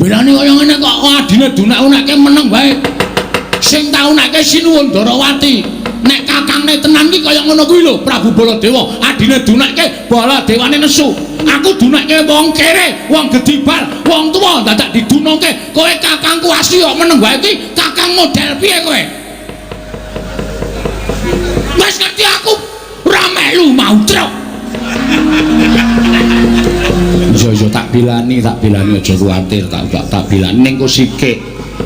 Belani kaya ngene kok adine dunak-unakke meneng wae. Sing taunake Sinuwun Darawati. Nek kakangne tenan ki kaya ngono kuwi lho Prabu Baladewa, adine dunake Baladewane nesu. Aku dunake wong kere, wong gedibal, wong tuwa dadak didunake. Kowe kakangku asli kok meneng wae ki kakang model piye kowe? Wis ngerti aku ora melu mau truk. Iya tak bilani aja kuwatir, tak bilani ning kok sikik.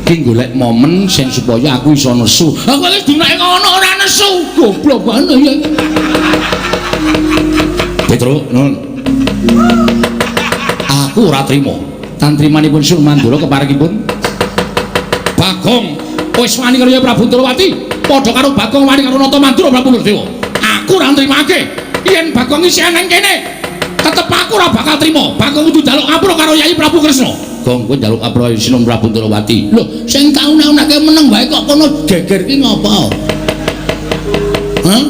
Ki golek momen sing supaya aku iso nesu. Aku wis dunake ngono ora nesu. Goblok banget ya. Petruk, nun. Aku ora trima. Tantrimanipun Sun Mandura keparengipun Bagong wis wani karo Prabu Ndrawati, padha karo Bagong wani karo Nata Mandura Prabu Baladewa. Aku ora nrimake. Yen Bagong isih nang kene, tetep aku ora bakal trima. Bagong kudu njaluk ngapura karo Yai Prabu Kresna. Gong kowe njaluk ngapura Sinun Prabu Ndrawati. Lho, sing taun-taunake meneng wae kok kono geger ki ngopo? Hah?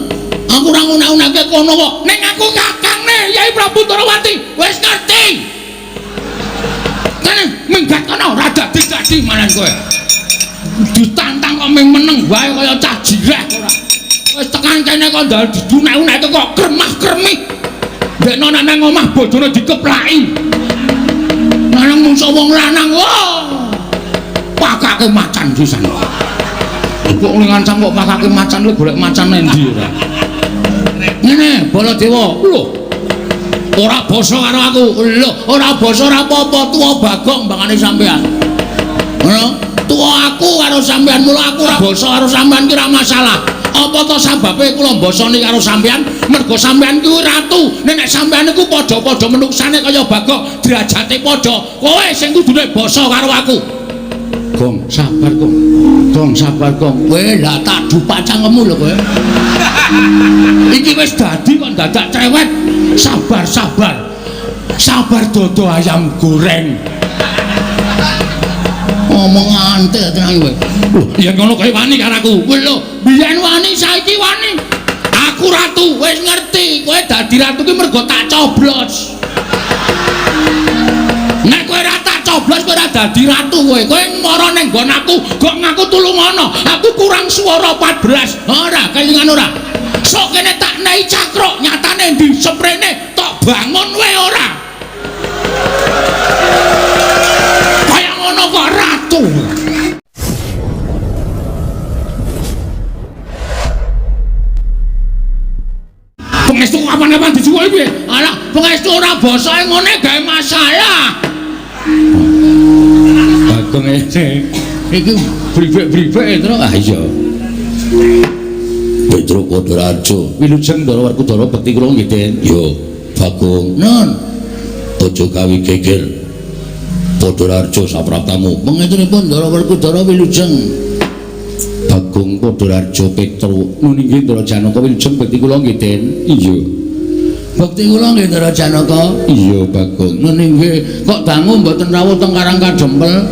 Aku ora ngunak-unake kono kok. Ning aku kakangne Yai Prabu Ndrawati. Wis ngerti. Kene minggat kono ora dadi-dadi malan kowe. Ditantang kok ming meneng wae kaya cah jireh ora. Wis tekan kene kok ndal didunek-uneke kok kremah-kremih. Ndekno nang omah bojone dikeplaki. Lanang mungso wong lanang. Wah. Pakake macan sisan. Kok ngancam kok pakake macan lho golek macan endi ora. Ngene Baladewa. Lho. Ora basa karo aku. Lho, ora basa ora apa-apa tuwa Bagong mbangane sampean. Ngono? Tuwa aku karo sampean mula aku ora basa karo sampean ki ora masalah. Apa to sababe kula mbasani karo sampean? Mergo sampean kuwi ratu. Nek sampean niku padha-padha menuksane kaya Bagong, derajate padha. Kowe sing kudune basa karo aku. Gong, sabar, Gong. Gong, sabar, Gong. Kowe lah tak dupak cangkemmu lho kowe. Iki wis dadi kok dadak cerewet. Sabar, sabar. Sabar dodo ayam goreng. Ngomong antek tenan kowe. Lho, yen ngono kowe wani karo aku. Lho, biyen wani saiki wani. Aku ratu, wis ngerti. Kowe dadi ratu ki mergo tak coblos. Nek kowe ora tak coblos kowe ora dadi ratu kowe. Kowe mara ning nggon aku, gok ngaku tulungono. Aku kurang swara 14. Ora, kelingan ora. Sok kene tak nei cakruk, nyatane ndi seprene tok bangun wae ora. Kaya ngono kok ratu. Pangestu kapan-kapan dijual piye? Alah, pangestu ora basae ngene gawe masalah. Bagong iki bribek-bribek terus. Ah iya. Petruk Kodarajo, wilujeng Ndara Werkudara bekti kula nggih, Den. Yo, Bagong. Nun. Aja gawe geger. Kodarajo sapraptamu. Pangestunipun Ndara Werkudara wilujeng. Bagong Kodarajo Petruk. Nun inggih Ndara Janaka wilujeng bekti kula nggih, Den. Iya. Bekti kula nggih Ndara Janaka. Iya, Bagong. Nun inggih. Kok dangu mboten rawuh teng Karang Kadempel?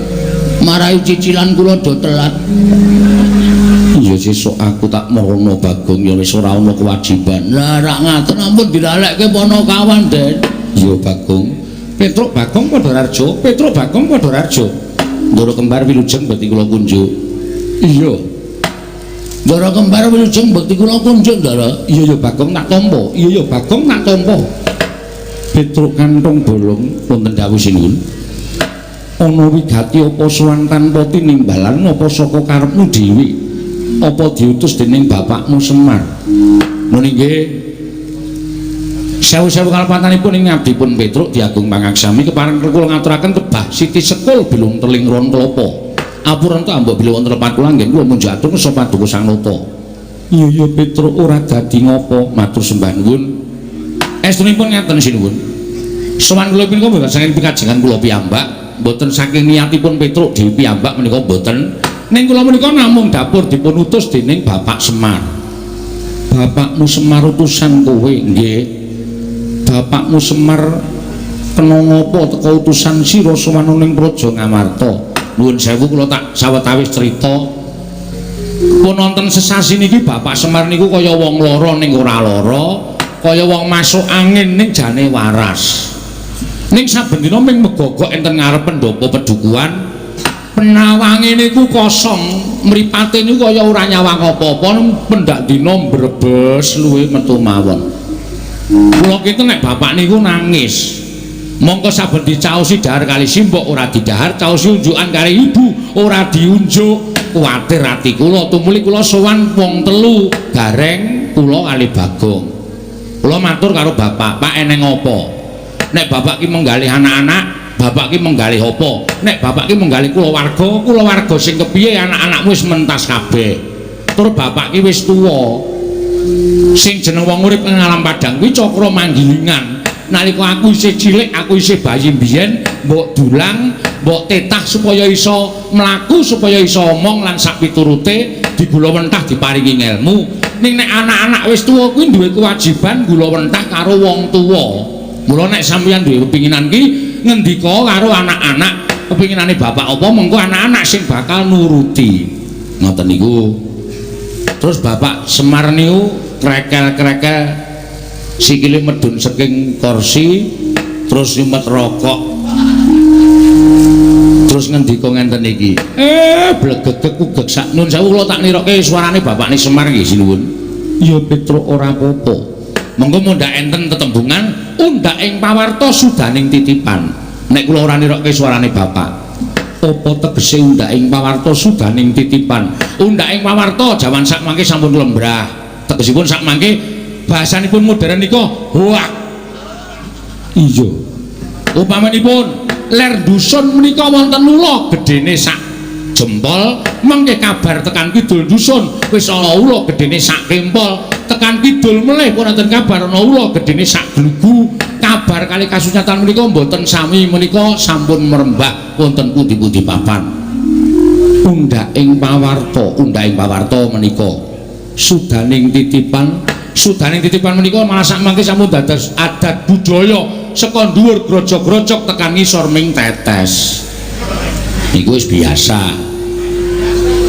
Marai cicilan kula do telat. Iya sesuk aku tak merono Bagong ya wis ora ana kewajiban. Lah rak ngaten ampun dilalekke ponokawan, Den. Iya Bagong. Petruk Bagong Padhararjo, Petruk Bagong Padhararjo. Ndara kembar wilujeng bekti kula kunjuk. Iya. Ndara kembar wilujeng bekti kula kunjuk, Ndara. Iya ya Bagong tak tampa. Iya ya Bagong tak tampa. Petruk kantong bolong wonten dawuh sinuwun. Ana wigati apa sowan tanpa tinimbalan apa saka karepmu dhewe? Apa diutus dening bapakmu Semar? Nun inggih. Sewu-sewu kalepatanipun ing ngabdipun Petruk diagung pangaksami kepareng kula ngaturaken tebah siti sekul bilung teling ron klapa. Apuranta ambok bilih wonten lepat kula nggih kula munjuk atur kersa paduka Sang Nata. Iya ya Petruk ora dadi ngopo, matur sembah nuwun. Estunipun ngaten sinuwun. Sowan kula punika mboten saking pikajengan kula piyambak, mboten saking niatipun Petruk dhewe piyambak menika mboten. Ning kula menika namung dapur dipun utus dening Bapak Semar. Bapakmu Semar utusan kowe nggih. Bapakmu Semar kena ngapa teka utusan sira sowan ning Praja Ngamarta. Nuwun sewu kula tak sawetawis crita. Pun wonten sesasi niki Bapak Semar niku kaya wong lara ning ora lara, kaya wong masuk angin ning jane waras. Ning saben dina ming megogok enten ngarep pendopo pedukuhan. Penawange niku kosong, mripate niku kaya ora nyawang apa-apa, pendak dina mbrebes luwe metu mawon. Kula kinten nek bapak niku nangis. Mongko saben dicaosi dahar kali simbok ora didahar, caosi unjukan kali ibu ora diunjuk. Kuwatir ati kula, tumuli kula sowan wong telu, Gareng, kula kali Bagong. Kula matur karo bapak, "Pak, eneng apa? Nek bapak ki menggalih anak-anak, bapak ki menggalih apa? Nek bapak ki menggalih kulawarga, kulawarga sing kepiye? Anak-anakmu wis mentas kabeh. Tur bapak ki wis tuwa. Sing jeneng wong urip ing alam padang kuwi cakra manggilingan. Nalika aku isih cilik, aku isih bayi mbiyen, mbok dulang, mbok tetah supaya iso mlaku, supaya iso omong lan sak piturute digula wentah diparingi ngelmu. Ning nek anak-anak wis tuwa kuwi duwe kewajiban gula wentah karo wong tuwa. Mula nek sampeyan duwe kepinginan ki ngendika karo anak-anak, kepinginane bapak apa, mengko anak-anak sing bakal nuruti." Ngoten niku. Terus Bapak Semar niku krekel-krekel sikile medhun saking kursi, terus nyumet rokok, terus ngendika ngenten iki, "Blegegeg ugeg sak." Nun sewu, kula tak niroke suarane bapakne Semar nggih, sinuwun. "Ya Petruk, ora apa-apa. Monggo mundhak enten tetembungan undhak ing pawarta sudaning titipan." Nek kula ora niroke suarane bapak, apa tegese undhak ing pawarta sudaning titipan? Undhak ing pawarta jaman sak mangke sampun lembrah, tegesipun sak mangke bahasanipun modern nika hoak. Iya, upamanipun ler dusun menika wonten ula gedene sak jempol, mangke kabar tekan kidul dusun wis ana ula gedene sak kempol, tekan kidul melih pun wonten kabar ana ula gedene sak glugu. Kabar kali kasunyatan menika mboten sami, menika sampun merembah wonten pundi-pundi papan. Undhak ing pawarta, undhak ing pawarta menika sudaning titipan. Sudaning titipan menika malah sak mangke sampun dados adat budaya, saka dhuwur grojog-grojog tekan ngisor ming tetes. Niku wis biasa.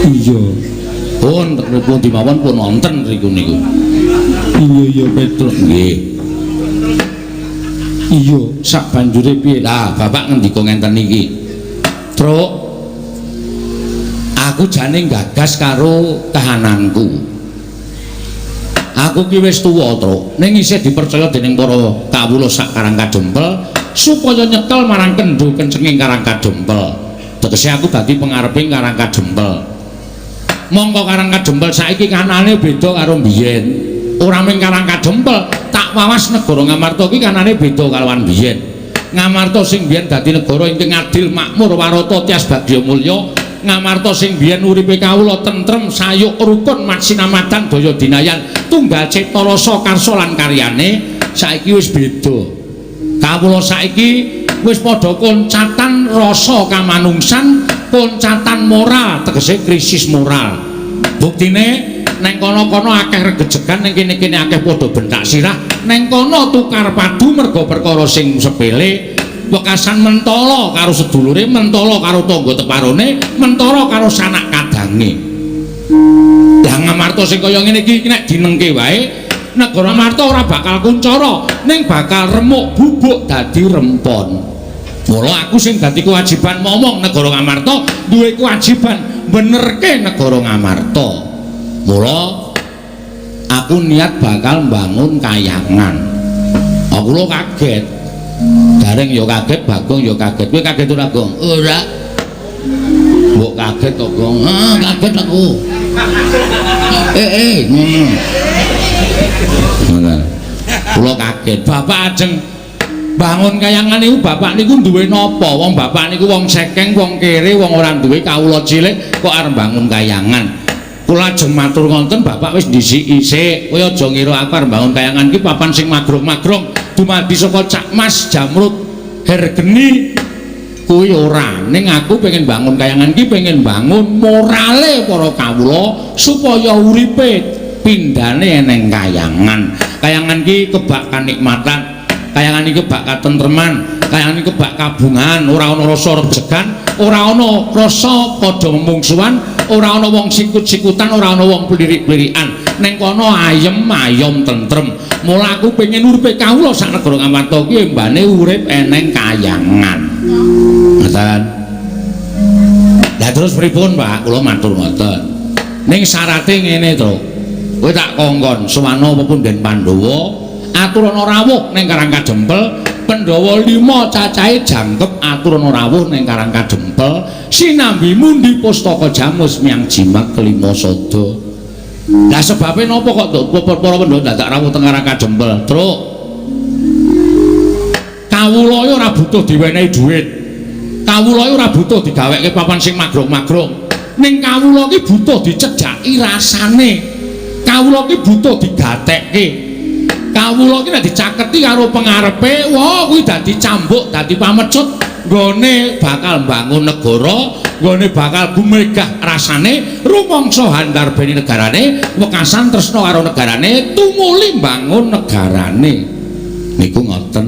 Iya, pun pundi mawon pun wonten riku niku. "Iya iya Petruk." "Nggih." "Iya, sak banjure piye?" Lah, bapak ngendika ngenten iki, "Truk, aku jane gagas karo kahananku. Aku ki wis tuwa, Truk, ning isih dipercaya dening para kawula sak Karang Kadempel supaya nyekel marang kendho kencenging Karang Kadempel. Tegese aku dadi pengareping Karang Kadempel. Mongko Karang Kadempel saiki kanane beda karo mbiyen. Ora mung Karang Kadempel, tak wawas negara Ngamarta ki kanane beda kalawan biyen. Ngamarta sing biyen dadi negara ingkang adil, makmur, warata, tias bagya mulya. Ngamarta sing biyen uripe kawula tentrem, sayuk, rukun, masinamadan, daya dinayan, tunggal cipta rasa karsa lan karyane, saiki wis beda. Kawula saiki wis padha koncatan rasa kamanungsan, koncatan moral, tegese krisis moral. Buktine neng kono-kono akeh regejegan, neng kene-kene akeh padha bentak sirah, neng kono tukar padu merga perkara sing sepele, wekasan mentala karo sedulure, mentala karo tangga teparone, mentala karo sanak kadange. Lah, Ngamarta sing kaya ngene iki nek dinengke wae, negara Ngamarta ora bakal kuncara, ning bakal remuk bubuk dadi rempon. Mula aku sing dadi kewajiban momong negara Ngamarta duwe kewajiban benerke negara Ngamarta. Mula aku niat bakal mbangun kayangan." Aku lo kaget. Gareng ya kaget, Bagong ya kaget. Kowe kaget ora, Gong? "Ora." Mbok kaget to, Gong? "Ah, kaget aku." Eh eh ngono. Ngono. Kula kaget. Bapak ajeng bangun kayangan niku, bapak niku duwe napa? Wong bapak niku wong sekeng, wong kere, wong ora duwe, kawula cilik kok arep bangun kayangan. Kula ajeng matur ngonten, bapak wis ndhisiki sik. Kowe aja ngira aku arep bangun kayangan iki papan sing magrong-magrong dumadi saka Cak Mas, Jamrut, Hergeni kuwi ora. Ning aku pengen bangun kayangan iki pengen bangun morale para kawula supaya uripe pindhane eneng kayangan. Kayangan ki kebak kanikmatan, kayangan iki kebak katentreman, kayangan iki kebak kabungan, ora ana rasa rejegan, ora ana rasa padha memungsuhan, ora ana wong sikut-sikutan, ora ana wong plirik-plirikan. Ning kono ayem ayom tentrem. Mula aku pengen uripe kawula sak negara Ngamarta ki embane urip eneng kayangan. Ngoten. Lah terus pripun, Pak? Kula matur ngoten. Ning syarate ngene to. Kowe tak kongkon sowana pepunden Pandhawa aturana rawuh ning Karang Kadempel. Pandhawa 5 cacahe jangkep aturana rawuh ning Karang Kadempel sinambi mundi pustaka jamus miang jimat kelima sada. Lah sebabe napa kok para Pandhawa dadak rawuh teng Karang Kadempel? Truk. Kawula iki ora butuh diwenehi dhuwit. Kawula iki ora butuh digawekke papan sing magrong-magrong. Ning kawula iki butuh dicedhaki rasane. Kawula iki butuh digatekke. Kawula iki nek dicaketi karo pengarepe, wah kuwi dadi cambuk, dadi pamecut, nggone bakal mbangun negara, nggone bakal gumegah rasane, rumangsa handarbeni negarane, wekasan tresna karo negarane, tumuli mbangun negarane. Niku ngoten.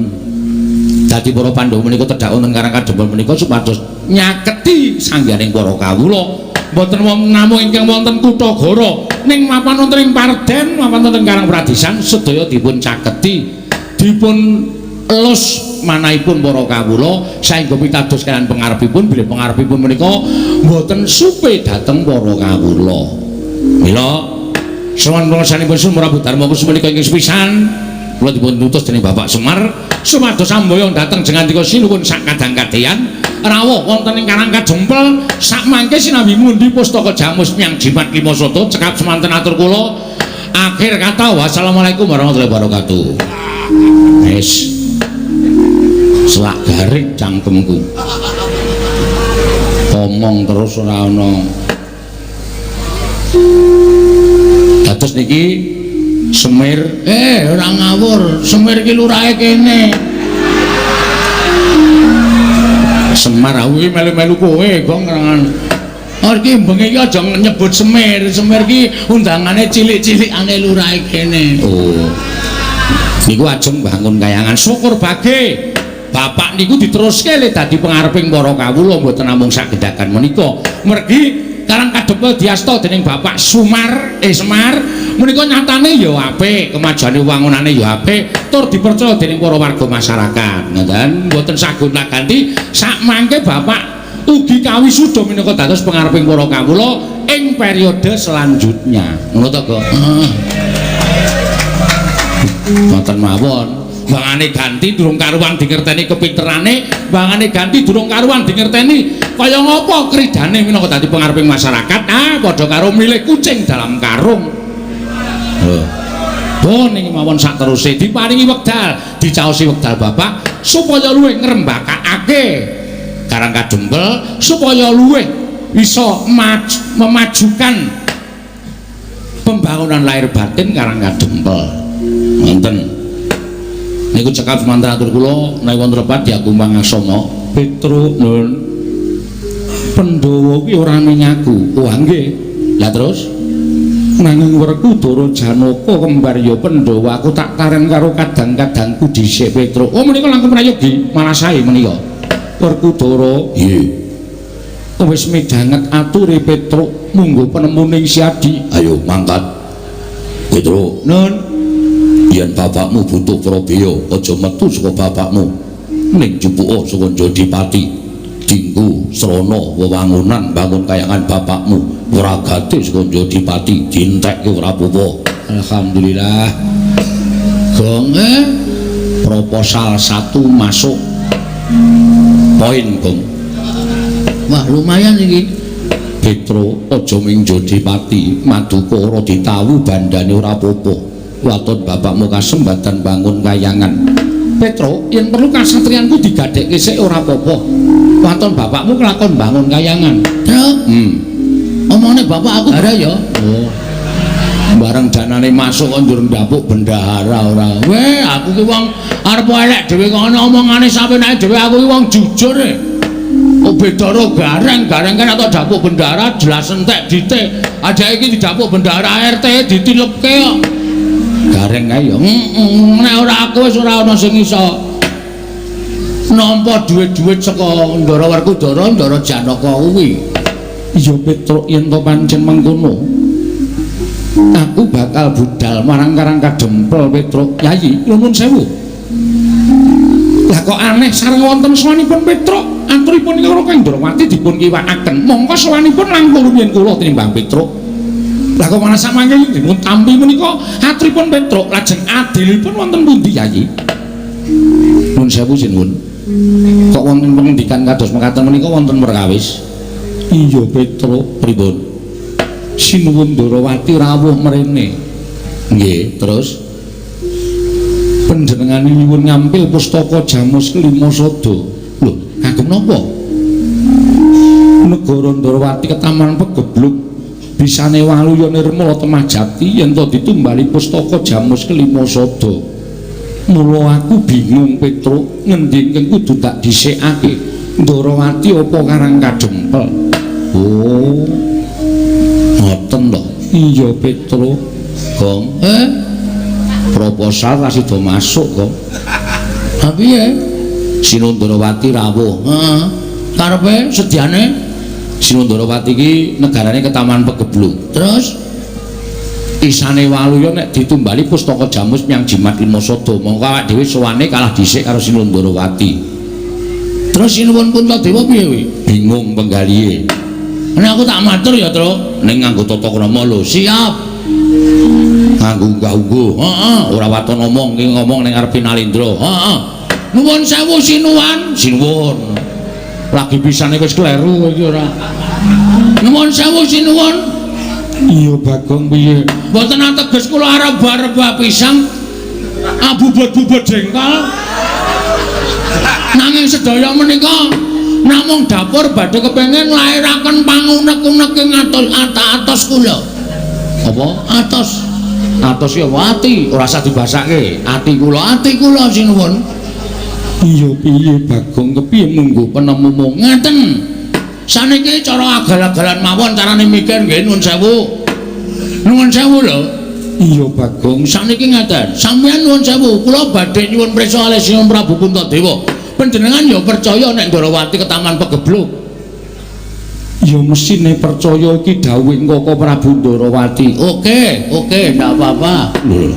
Dadi para Pandhawa menika tedhak wonten Karang Kadempel menika supados nyaketi sangganing para kawula. Mboten wonten namung ingkang wonten Kutagara, ning mapan wonten ing Parden, mapan wonten Karang Pradisan sedaya dipun caketi, dipun elus manahipun para kawula saengga pitados kaliyan pengarepipun bilih pengarepipun menika mboten supe dhateng para kawula. Mila sowan pangersanipun Sun Prabu Darma Kusuma menika ingkang sepisan kula dipun utus dening Bapak Semar supados samboyong dhateng jengandika sinuwun sak kadang-kadheyan rawuh wonten ing Karang Kadempel sakmangke sinambi mundi pustaka jamus miang jimat lima sada. Cekap semanten atur kula, akhir kata wassalamualaikum warahmatullahi wabarakatuh. Wis selak garing cangkemku omong terus ora ana. Dados niki Semir, ora ngawur, Semir iki lurahe kene. Semar aku iki melu-melu kowe gong ngerangan. Oh iki bengi iki aja nyebut Semir, Semir iki undangane cilik-cilikane lurahe kene. Oh. Niku ajeng bangun kayangan, syukur bage. Bapak niku diteruske le dadi pengareping para kawula mboten namung sak gedhagan menika. Mergi Karang Kadempel diasta dening Bapak Sumar, Semar menika nyatane ya apik, kemajuane wangunane ya apik, tur dipercaya dening para warga masyarakat. Ngoten, mboten sagonta-ganti sakmangke Bapak ugi kawisuda minangka dados pengareping para kawula ing periode selanjutnya. Ngono to, Kok? Heeh. Ngoten mawon. Bangane ganti durung karuan dingerteni kepinterane, bangane ganti durung karuan dingerteni kaya ngapa kridane minangka dadi pengareping masyarakat. Ah, padha karo milih kucing dalam karung. Lho. Bon ing mawon sakteruse diparingi wekdal, dicaosi wekdal Bapak supaya luwih ngrembakakake Karang Kadempel, supaya luwih iso memajukan pembangunan lahir batin Karang Kadempel. Ngoten. Niku cekap semanten atur kula menawi wonten lepat diagung pangasama. Petruk nun. Pandhawa kuwi ora ning aku. Wah nggih. Lah terus nanging Werkudara Janaka kembar ya Pandhawa aku tak taren karo kadang-kadangku dhisik Petruk. Oh menika langkung prayogi malah sae menika. Werkudara nggih. Wis midhanget ature Petruk munggo penemuning Siadi. Ayo mangkat. Petruk nun. Yen bapakmu butuh prabeya aja metu saka bapakmu ning jupuka saka Jodipati dinggo srana wewangunan bangun kayangan bapakmu wragate saka Jodipati dientekke ora apa-apa. Alhamdulillah. Gong proposal 1 masuk poin gong. Wah lumayan iki. Petro aja ming Jodipati maduka ora ditawu bandane ora apa-apa. Waton bapakmu kasembatan bangun kayangan. Petro, yen perlu kasatriyanku digadhekke sik ora apa-apa. Waton bapakmu kelakon bangun kayangan. Truk. Omongane bapak aku bara ya. Oh. Bareng danane masuk kok njur ndapuk bendahara ora. Weh, aku ki wong arep elek dhewe kok ana omongane sapenake dhewe aku ki wong jujur e. Oh beda ro gareng, gareng kan atau dapuk bendahara jelas entek dite. Ajake iki didapuk bendahara RT ditilepke kok. Gareng kae ya. Nek ora aku wis ora ana sing iso nampa dhuwit-dhuwit saka Ndara Werkudara, Ndara Janaka kuwi. Iya Petruk, yen to pancen mengkono. Aku bakal budal marang Karang Kadempel Petruk. Yayi, nuwun sewu. Lah kok aneh sareng wonten sowanipun Petruk, aturipun karo Kang Ndrawati dipun kiwakaken. Mongko sowanipun langkung rumiyin kula tinimbang Petruk. Lah kok malah samangke dipun tampi menika aturipun Petruk lajeng adilipun wonten pundi Yayi? Nuwun sewu sinuwun. Kok wonten pengendikan kados mekaten menika wonten perkawis? Iya Petruk, pripun? Sinuwun Ndrawati rawuh mrene. Nggih, terus panjenengane nyuwun ngampil pustaka Jamus Kelima Sada. Lho, kagem napa? Negara Ndrawati ketaman pegebluk bisane waluya nirmala temah jati yen to ditumbali pustaka Jamus Kelima Sada. Mula aku bingung Petruk, ngendi ingkang kudu tak dhisikake? Ndrawati apa Karang Kadempel? Oh. Ngoten to. Iya Petruk. Gong, proposal ra sida masuk kok. Ha piye? Sinundrawati rawuh. Heeh. Karepe sediane Sinundrawati iki negarane ketaman pegebluk. Terus isane waluya nek ditumbali pustaka Jamus menyang Jimat Lima Sada, mongko awak dhewe sowane kalah dhisik karo Sinundrawati. Terus Sinuwun Puntadewa piye kuwi? Bingung penggalihe. Nek aku tak matur ya, Truk, ning nganggo tata krama lho. Siap. Nganggo unggah-ungguh. Heeh, ora waton ngomong, iki ngomong ning ngarepe Nalendra. Heeh. Nuwun sewu sinuwan, sinuwun. Lagi pisane wis kleru iki ora. Nuwun sewu sinuwun. Iya Bagong piye? Mboten ateges kula arep rebah pisang abubut-bubut jengkol. Nanging sedaya menika namung dapur badhe kepengin nglairaken pangunek-unek ing atos kula. Apa? Atos. Atos ya ati, ora usah dibasake. Ati kula sinuwun. Iya piye Bagong kepiye munggo penemumu ngaten. Saniki cara agal-agalan mawon carane mikir nggih nuwun sewu. Nuwun sewu lho. Iya Bagong, saniki ngaten. Sampeyan nuwun sewu, kula badhe nyuwun prisa kalih Sinuwun Prabu Puntadewa. Panjenengan ya percaya nek Ndrawati ketaman pegebluk? Ya mesine percaya iki dawuhing Koko Prabu Ndrawati. Oke, oke, ndak apa-apa. Lho.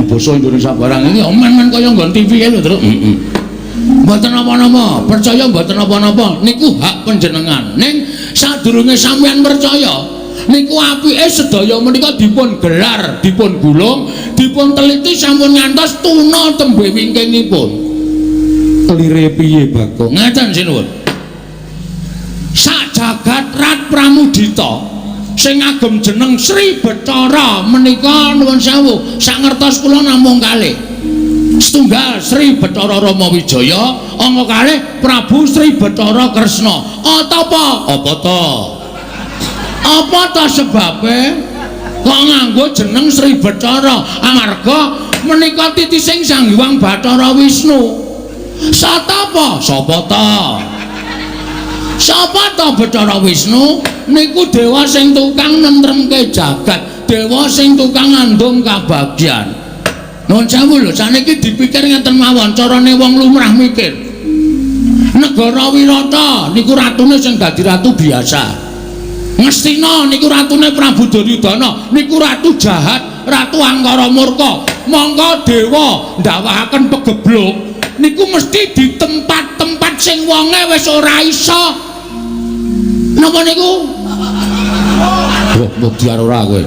Basa Indonesia barang iki omen-men kaya nggon TV lho, Truk. Heeh. Mboten napa-napa, percaya mboten napa-napa, niku hak panjenengan. Ning sadurunge sampeyan percaya, niku apike sedaya menika dipun gelar, dipun gulung, dipun teliti sampun ngantos tuna tembe wingkingipun. Kelire piye Bagong? Ngaten sinuwun. Sak jagat Rat Pramudita sing ngagem jeneng Sri Bathara menika nuwun sewu, sak ngertos kula namung kalih. Setunggal Sri Bathara Rama Wijaya, angka kalih Prabu Sri Bathara Kresna. Atapa? Apa ta? Apa ta sebabe kok nganggo jeneng Sri Bathara? Amarga menika titising Sang Hyang Bathara Wisnu. Satapa? Sapa ta? Sapa ta Bathara Wisnu? Niku dewa sing tukang nentremke jagat, dewa sing tukang ngandung kabagyan. Nuwun sewu lho, saniki dipikir ngeten mawon, carane wong lumrah mikir. Negara Wirata niku ratune sing dadi ratu biasa. Ngastina niku ratune Prabu Duryudana, niku ratu jahat, ratu angkara murka. Mongko dewa ndawahaken pegebluk niku mesti di tempat-tempat sing wonge wis ora iso. Napa niku? Wah, mbudyar ora kowe.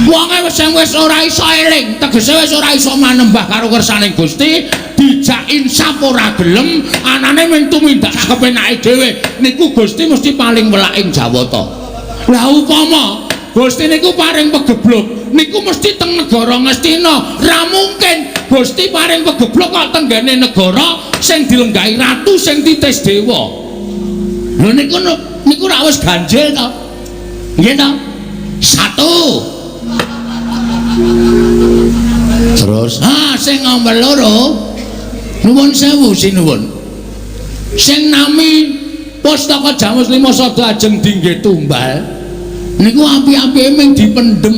Wonge wis sing wis ora iso eling, tegese wis ora iso manembah karo kersane Gusti, dijak insaf ora gelem, anane mung tumindak kepenake dhewe. Niku Gusti mesti paling welak ing Jawata. Lah upama Gusti niku paring pegebluk, niku mesti teng negara Ngastina. Ra mungkin Gusti paring pegebluk kok tenggene negara sing dilenggahi ratu sing titis dewa. Lho niku niku rak wis ganjil to. Nggih to? Satu. Terus, sing nomor loro nuwun sewu sinuwun. Sing nami Pustaka Jamus Lima Sada ajeng dingge tumbal niku api-apike mung dipendhem.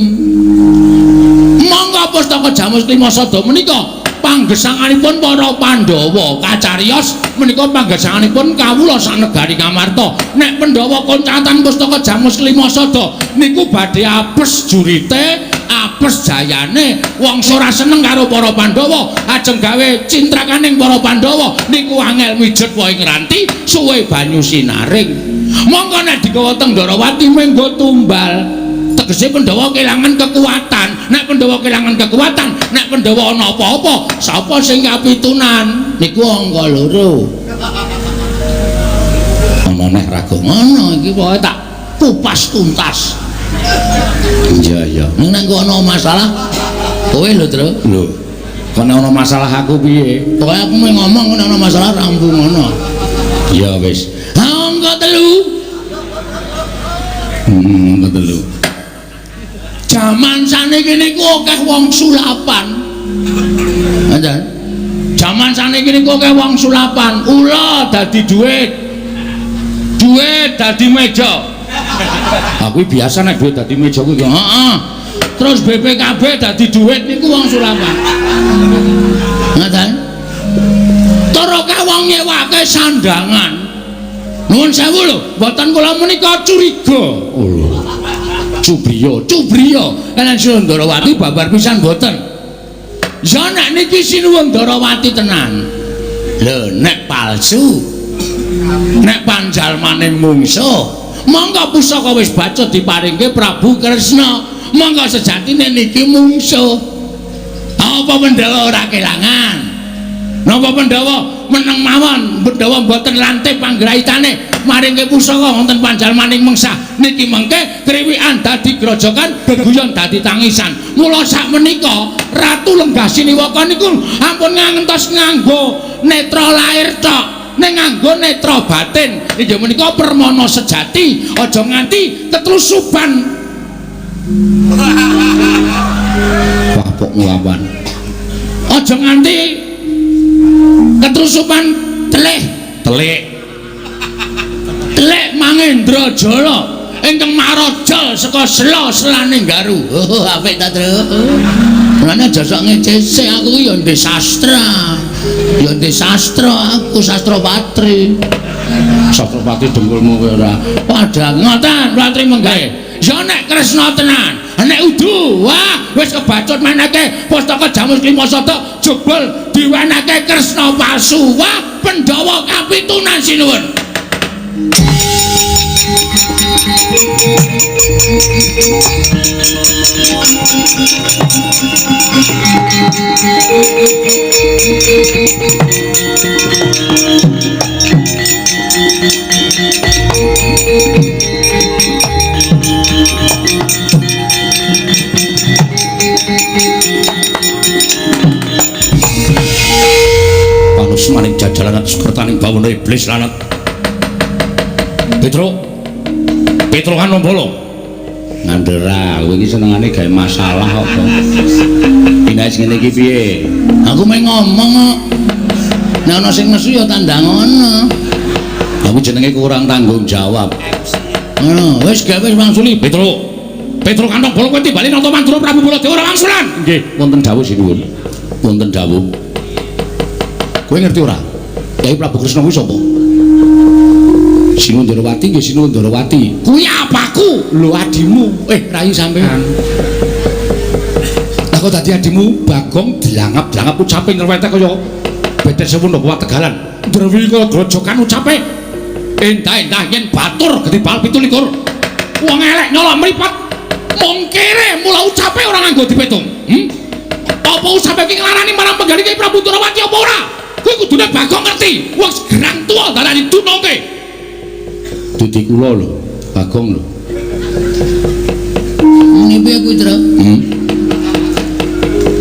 Monggo Pustaka Jamus Lima Sada menika panggesanganipun para Pandhawa. Kacariyos menika panggesanganipun kawula sanegari Ngamarta. Nek Pandhawa koncatan pustaka Jamus Kelima Sada niku badhe apes jurite, apes jayane. Wong ora seneng karo para Pandhawa, ajeng gawe cintrakaning para Pandhawa niku angel mijet wae ngranti suwe banyu sinaring. Mongko nek digawa teng Ndorowati menggo tumbal. Tegese Pandhawa kelangan kekuatan. Nek Pandhawa kelangan kekuatan, nek Pandhawa ana apa-apa, sapa sing kapitunan? Niku angka loro. Ana neh raga ngono iki pokoke tak kupas tuntas. Iya iya. Nek ana masalah kowe lho, Tru. Lho. Kok nek ana masalah aku piye? Pokoke aku mung ngomong nek ana masalah rampung ngono. Ya wis. Ha angka 3. Angka 3. Jaman saniki niku akeh wong sulapan. Ngoten. Jaman saniki niku akeh wong sulapan. Ula dadi duit. Duit dadi meja. Aku biasa nek duit dadi meja kuwi. Heeh. Terus BPKB dadi duit niku wong sulapan. Ngoten. Tur akeh wong nyewake sandangan. Nuwun sewu lho, mboten kula menika curiga. Oh. Cubriya, cubriya. Kaliyan Sinuwun Ndarawati babar pisan mboten. Ya nek niki Sinuwun Ndarawati tenan. Lho nek palsu. Nek panjalmane mungsuh, monggo pusaka wis bacut diparingke Prabu Kresna. Monggo sejatine niki mungsuh. Apa Pandhawa ora kelangan? Napa Pandhawa meneng mawon, Pandhawa mboten lantip panggraitane maringke pusaka wonten panjalmaning mengsah. Niki mengke kriwikan dadi grojokan, geguyon dadi tangisan. Mula sakmenika Ratu Lenggah Siniwaka niku ampun ngantos nganggo netra lair tok, ning nganggo netra batin. Inggih menika permana sejati, aja nganti ketrusuban. Wah, kok nglawan. Aja nganti ketrusupan telih, telik. Telik Mangendra Jala ingkang maraja saka sela-selane Garu. Oh, apik ta, Tru? Mulane aja sok ngecese aku ki ya ndek sastra. Ya ndek sastra aku, sastra patri. Sastra patri dengkulmu kowe ora. Padha ngoten, Patri menggae. Ya nek Kresna tenan, nek udu, wah wis kebacut meneke pustaka Jamus Kelima Sada jebul diwenehke Kresna palsu. Wah, Pandhawa kapitunan sinuwun. Panus maning jajalan sekertaning bawana iblis lanat. Petro, Petro Kanombolo ngandera, kowe iki senengane gawe masalah apa? Pindah ngene iki piye? Aku mung ngomong kok. Nek ana sing nesu ya tandang ngono. Aku jenenge kurang tanggung jawab. Ngono, wis gawe wis wangsuli Petro. Petro Kanombolo kowe timbali nata Mandura Prabu Baladewa ora wangsulan. Nggih, wonten dawuh sinuwun. Wonten dawuh. Kowe ngerti ora? Kyai Prabu Kresna kuwi sapa? Sinuwun Ndarawati nggih Sinuwun Ndarawati. Kuwi apaku? Lho adimu. Rayi sampean. Lah kok dadi adimu Bagong dilangap-langap ucape nyrwetek kaya bedes sewu napa Tegalan. Ndrewi kaya grojokan ucape. Endah-endah yen batur gedhe bal 27. Wong elek nyolok mripat. Mung kere mula ucape ora nganggo dipetung. Apa ucape iki nglarani marang penggali Kyai Prabu Ndarawati apa ora? Kuwi kudune Bagong ngerti. Wong gerang tuwa darani dunungke. Dadi kula lho, Bagong lho. Muni piye kuwi, Tru?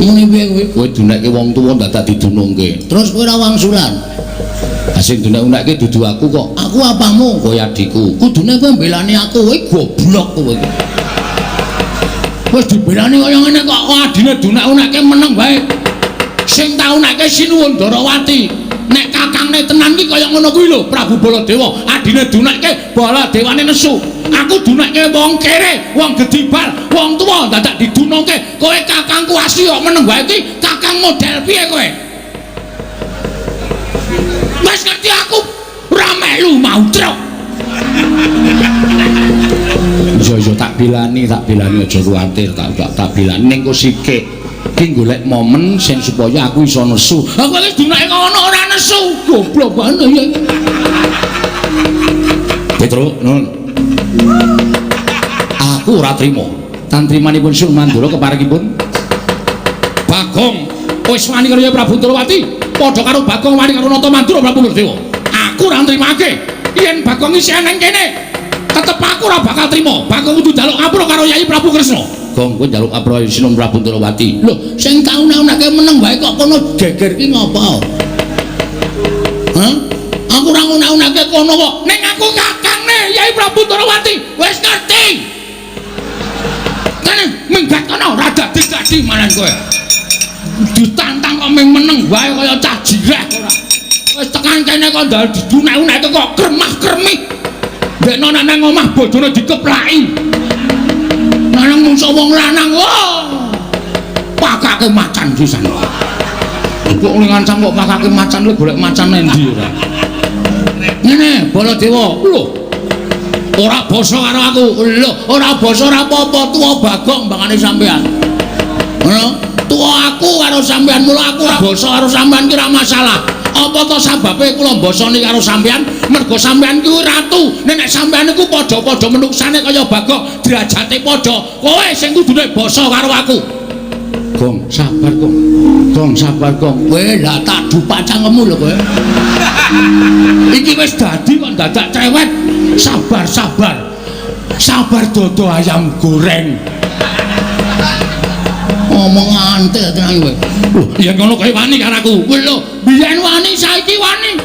Muni piye kuwi? Kowe dunekke wong tuwa dadak didunungke. Terus kowe ora wangsulan. Ha sing dunek-unekke dudu aku kok. Aku apamu? Kowe adikku. Kudune kowe mbelani aku, kowe goblok kowe iki. Wis dibelani kaya ngene kok adine dunek-unekke meneng wae. Sing tau nekke Sinuwun Ndarawati. Nek kakangne tenan ki kaya ngono kuwi lho, Prabu Baladewa. Adine dunekke Baladewane nesu. Aku dunekke wong kere, wong gedibal, wong tuwa dadak didunungke. Kowe kakangku asli kok meneng wae iki, kakang kakang model piye kowe? Wis ngerti aku ora melu mautruk. Iya tak bilani aja kuwatir, tak bilani ning kok sikik. Ki golek momen sing supaya aku iso nesu. Aku wis dunake ngono ora nesu. Goblok banget ya. Petro, nun. Aku ora trima. Tantrimanipun Sun Mandura keparengipun Bagong wis wani karo Prabu Ndrawati, padha karo Bagong wani karo Nata Mandura Prabu Werdewa. Aku ora nrimake. Yen Bagong isih nang kene, tetep aku ora bakal trima. Bagong kudu njaluk ngapura karo Yai Prabu Kresna. Gong, kowe njaluk ngapura Sinun Prabu Ndrawati. Lho, sing tau naunake meneng wae kok kono geger ki ngopo? Hah? Aku ora ngunak-unake kono kok. Ning aku kakangne Yai Prabu Ndrawati. Wis ngerti. Kene minggat kono ora dadi-dadi malan kowe. Ditantang kok ming meneng wae kaya cah jireh ora. Wis tekan kene kok ndal didunek-uneke kok kremah-kremih. Ndekno nek nang omah bojone dikeplaki. Lanang mungso wong lanang. Wah. Pakake macan pisan. Kok ngancam kok pakake macan lho golek macan endi ora. Ngene, Baladewa. Lho. Ora basa karo aku. Lho, ora basa ora apa-apa, tuwa Bagong mbangane sampean. Ngono? Tuwa aku karo sampean, mula aku ora basa karo sampean ki ora masalah. Apa to sababe kula mbasani karo sampean? Mergo sampean kuwi ratu. Nek sampean niku padha-padha menuksane kaya Bagong, derajate padha. Kowe sing kudune basa karo aku. Gong, sabar, Gong. Gong, sabar, Gong. Kowe lah tak dupak cangkemmu lho kowe. Iki wis dadi kok dadak cerewet. Sabar, sabar. Sabar dodo ayam goreng. Ngomong antel tenan kowe. Lho, yen ngono kowe wani karo aku. Lho, biyen wani saiki wani.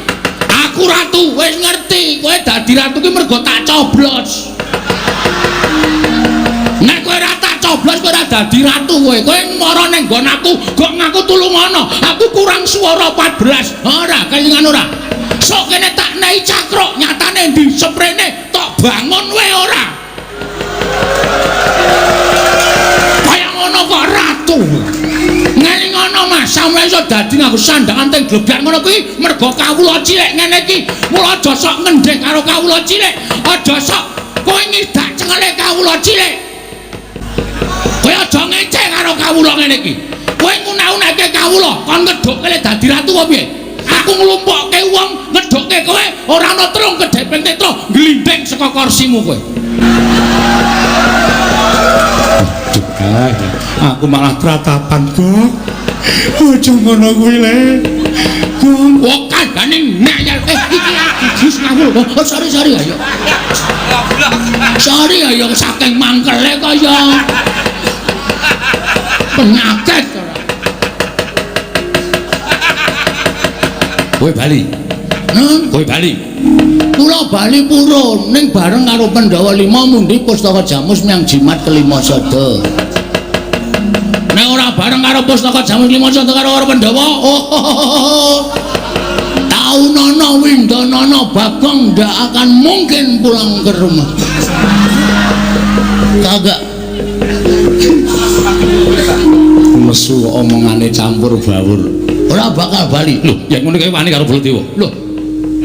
Aku ratu, wis ngerti. Kowe dadi ratu ki mergo tak coblos. Nek kowe ora tak coblos kowe ora dadi ratu kowe. Kowe mara ning nggon aku, gok ngaku tulungono. Aku kurang swara 14. Ora, kelingan ora. Sok kene tak nei cakruk, nyatane ndi seprene tok bangun wae ora. Kaya ngono kok ratu. Ngene ngono Mas, sampeyan iso dadi nganggo sandangan teng glebyar ngono kuwi mergo kawula cilik ngene iki. Mula aja sok ngendhek karo kawula cilik, aja sok kowe ngidak cengele kawula cilik. Kowe aja ngece karo kawula ngene iki. Kowe nguna-unake kawula, kon ngedhukke le dadi ratu apa piye? Aku nglumpukke wong ngedhukke kowe ora ana trung kedhepeng tetra glindhing saka kursimu kowe. Aku malah tratapan, Gong. Aja ngono kuwi le. Gong, kok kandhane nek ya iki aku jus ngawur. Oh, sorry ayo. Sorry ayo saking mangkele kaya penyakit ora. Kowe bali. Nun, kowe bali. Kula bali purun ning bareng karo Pandhawa 5 mundi pustaka Jamus menyang jimat kelima sada. Nek ora bareng karo pustaka Jamus kelima sada karo Pandhawa, oh. Taunono Windonono Bagong ndak akan mungkin pulang ke rumah. Kagak. Nesu omongane campur bawur. Ora bakal bali. Lho, yen ngono kae wani karo Baladewa. Lho.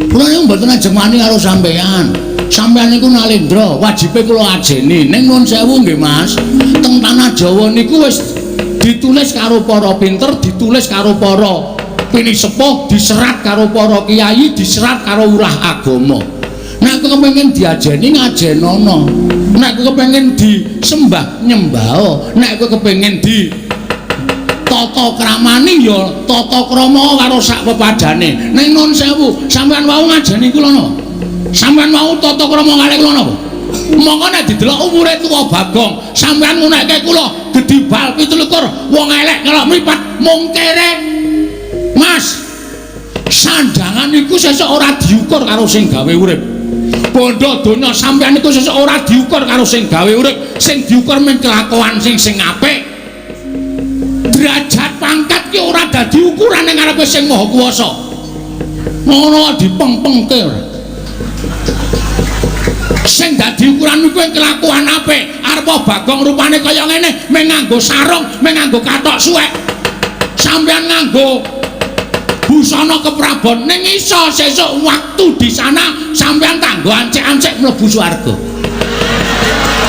Kula niku mboten ajeng wani karo sampeyan. Sampeyan niku nalendra, wajibe kula ajeni. Ning nuwun sewu nggih, Mas. Teng tanah Jawa niku wis ditulis karo para pinter, ditulis karo para pinisepuh, diserat karo para kiai, diserat karo urah agama. Nek kowe kepengin diajeni ngajenono. Nek kowe kepengin disembah nyembah. Nek kowe kepengin di tata kramani ya tata krama karo sak pepadane. Ning nuwun sewu, sampeyan wau ngajeni kula napa? Sampeyan wau tata krama kalih kula napa? Monggo nek didelok umure tuwa Bagong, sampeyan ngunekke kula gedhi bal 27, wong elek ngelok mripat mung kere. Mas, sandangan iku sesuk ora diukur karo sing gawe urip. Bondo donya sampeyan iku sesuk ora diukur karo sing gawe urip, sing diukur mung kelakuan sing apik. Derajat pangkat ki ora dadi ukuran ning ngarepe sing Maha Kuwasa. Ngono dipengpengke ora. Sing dadi ukuran iku kelakuan apik. Arep Bagong rupane kaya ngene, mung nganggo sarung, mung nganggo kathok suwek. Sampeyan nganggo busana keprabon ning iso sesuk waktu di sana sampeyan tanggo ancek-ancek mlebu swarga.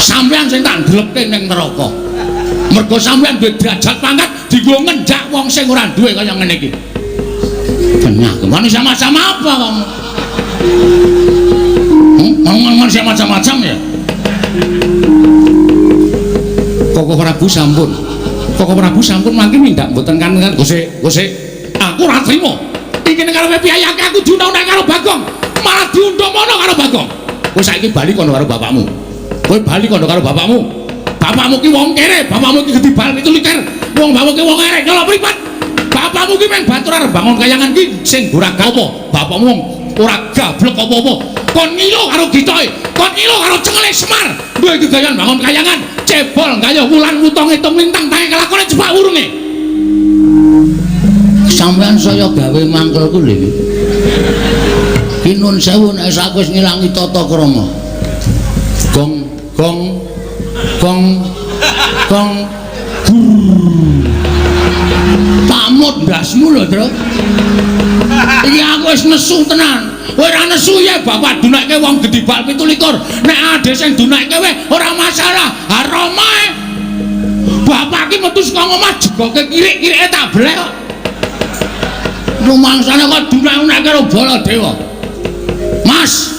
Sampeyan sing tak ndlepke ning neraka. Mergo sampeyan duwe derajat pangkat dienggo ngenjak wong sing ora duwe kaya ngene iki. Kenyah, manusia macam apa kamu? Manusia macam-macam ya? Koko Prabu sampun. Koko Prabu sampun mangke mindak mboten kangen. Gosek, gosek. Aku ora trimo. Iki ning karepe piyayake aku diundang-undang karo Bagong. Malah diundang mono karo Bagong. Kowe saiki bali kono karo bapakmu. Kowe bali kono karo bapakmu. Bapakmu ki wong kere, bapakmu ki gedhi bal 27. Wong bapakmu ki wong erek nyolok mripat. Bapakmu ki meng batur arep bangun kayangan ki sing ora apa. Bapakmu wong ora gablek apa-apa. Kon ngilo karo gitoke, kon ngilo karo cengele Semar. Duwe gegayan bangun kayangan, cebol gayuh wulan wutung ngitung lintang tangi kelakone jepak wurunge. Sampeyan saya gawe mangkelku lho iki. Ki nun sewu nek aku wis ngilangi tata krama. Gong gong gong gong gur. Pamut ndasmu lho, Tru. Iki aku wis nesu tenan. Kowe ora nesu ya bapak dunekke wong gedhi bal 27. Nek ade sing dunekke wae ora masalah. Haromae. Bapak ki metu saka omah jegoke kirik-kirike tak blek kok. Rumangsane kok dunek-dunek karo Baladewa. Mas.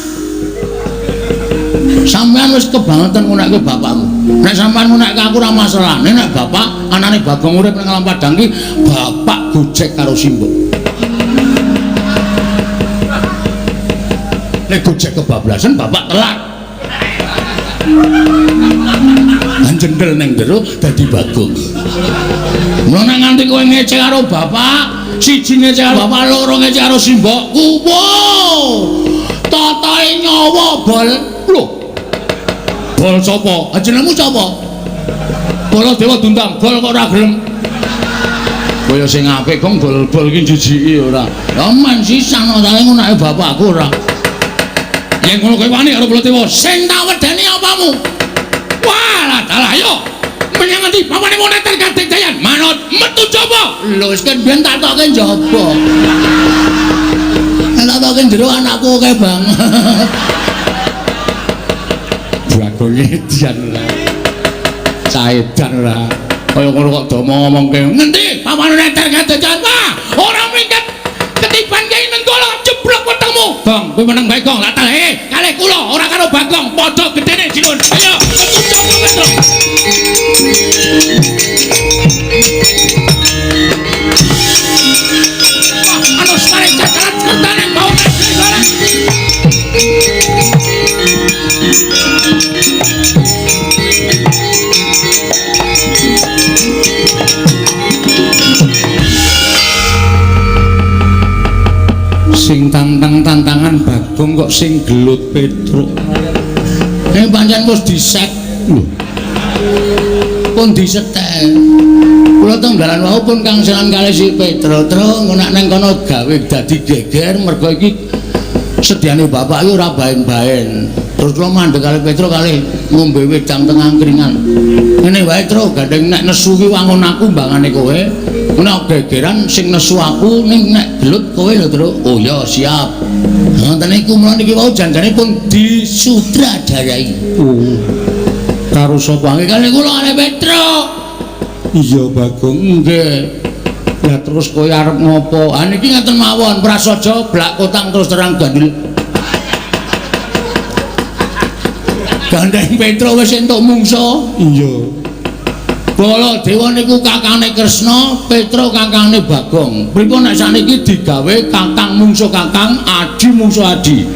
Sampeyan wis kebangetan ngunekke bapakmu. Nek sampeyan ngunekke aku ora masalah. Nek bapak anane Bagong urip nang alam padang ki bapak gojek karo simbok. Nek gojek kebablasan bapak telat. Lan jendel nang jero dadi Bagong. Mula nek nganti kowe ngece karo bapak, siji ngece karo bapak, loro ngece karo simbokku. Wow! Totoe nyawa bol. Lho. Bol sapa? Jenengmu sapa? Baladewa dundang, bol kok ora gelem. Kaya sing apik kok bol-bol iki jijiki ora. Ya men sisan ora ngunake bapakku ora. Yen ngono kowe wani karo Baladewa, sing tak wedeni apamu? Wah, lah dalah yo. Menyang ngendi papane moneter kadek-dayan? Manut metu jaba. Lho wis kan biyen tak tokke njaba. Nek tak tokke jero anakku akeh banget. Bagong edian ora. Caedan ora. Kaya ngono kok do ngomongke. Ngendi papane neter kadek-dayan? Wah, ora minggat. Ketiban Kyai Nenggala jeblok wetengmu. Gong, kowe meneng bae Gong. Lah talehe kalih kula ora karo Bagong, padha gedene Jinun. Ayo, metu jaba Petruk. Wah, anu semare jajaran kertane bau negara. Sing tantang-tantangan Bagong kok sing gelut Petruk. Nek pancen wis diset lho. Pun disetel. Kula teng dalan wau pun kangselan kalih si Petruk. Truk nek nang kono gawe dadi geger mergo iki sediane bapak iki ora baen-baen. Terus kula mandeg kalih Petruk kalih ngombe wedang teng angkringan. Ngene wae Truk, gandeng nek nesu ki wangun aku mbangane kowe. Nek gegeran sing nesu aku ning nek gelut kowe lho Truk. Oh ya siap. Ngoten niku mula niki wau janjane pun disutradarai. Oh. Karo sapa? Nggih kalih kula kalih Petruk. Iya Bagong, nggih. Lah terus kowe arep ngopo? Ah niki ngaten mawon, prasaja blak kotang terus terang gandul. Gandeng Petruk wis entuk mungsa. Iya. Baladewa niku kakane Kresna, Petruk kakane Bagong. Pripun nek sakniki digawe kakang mungsu kakang, adi mungsu adi.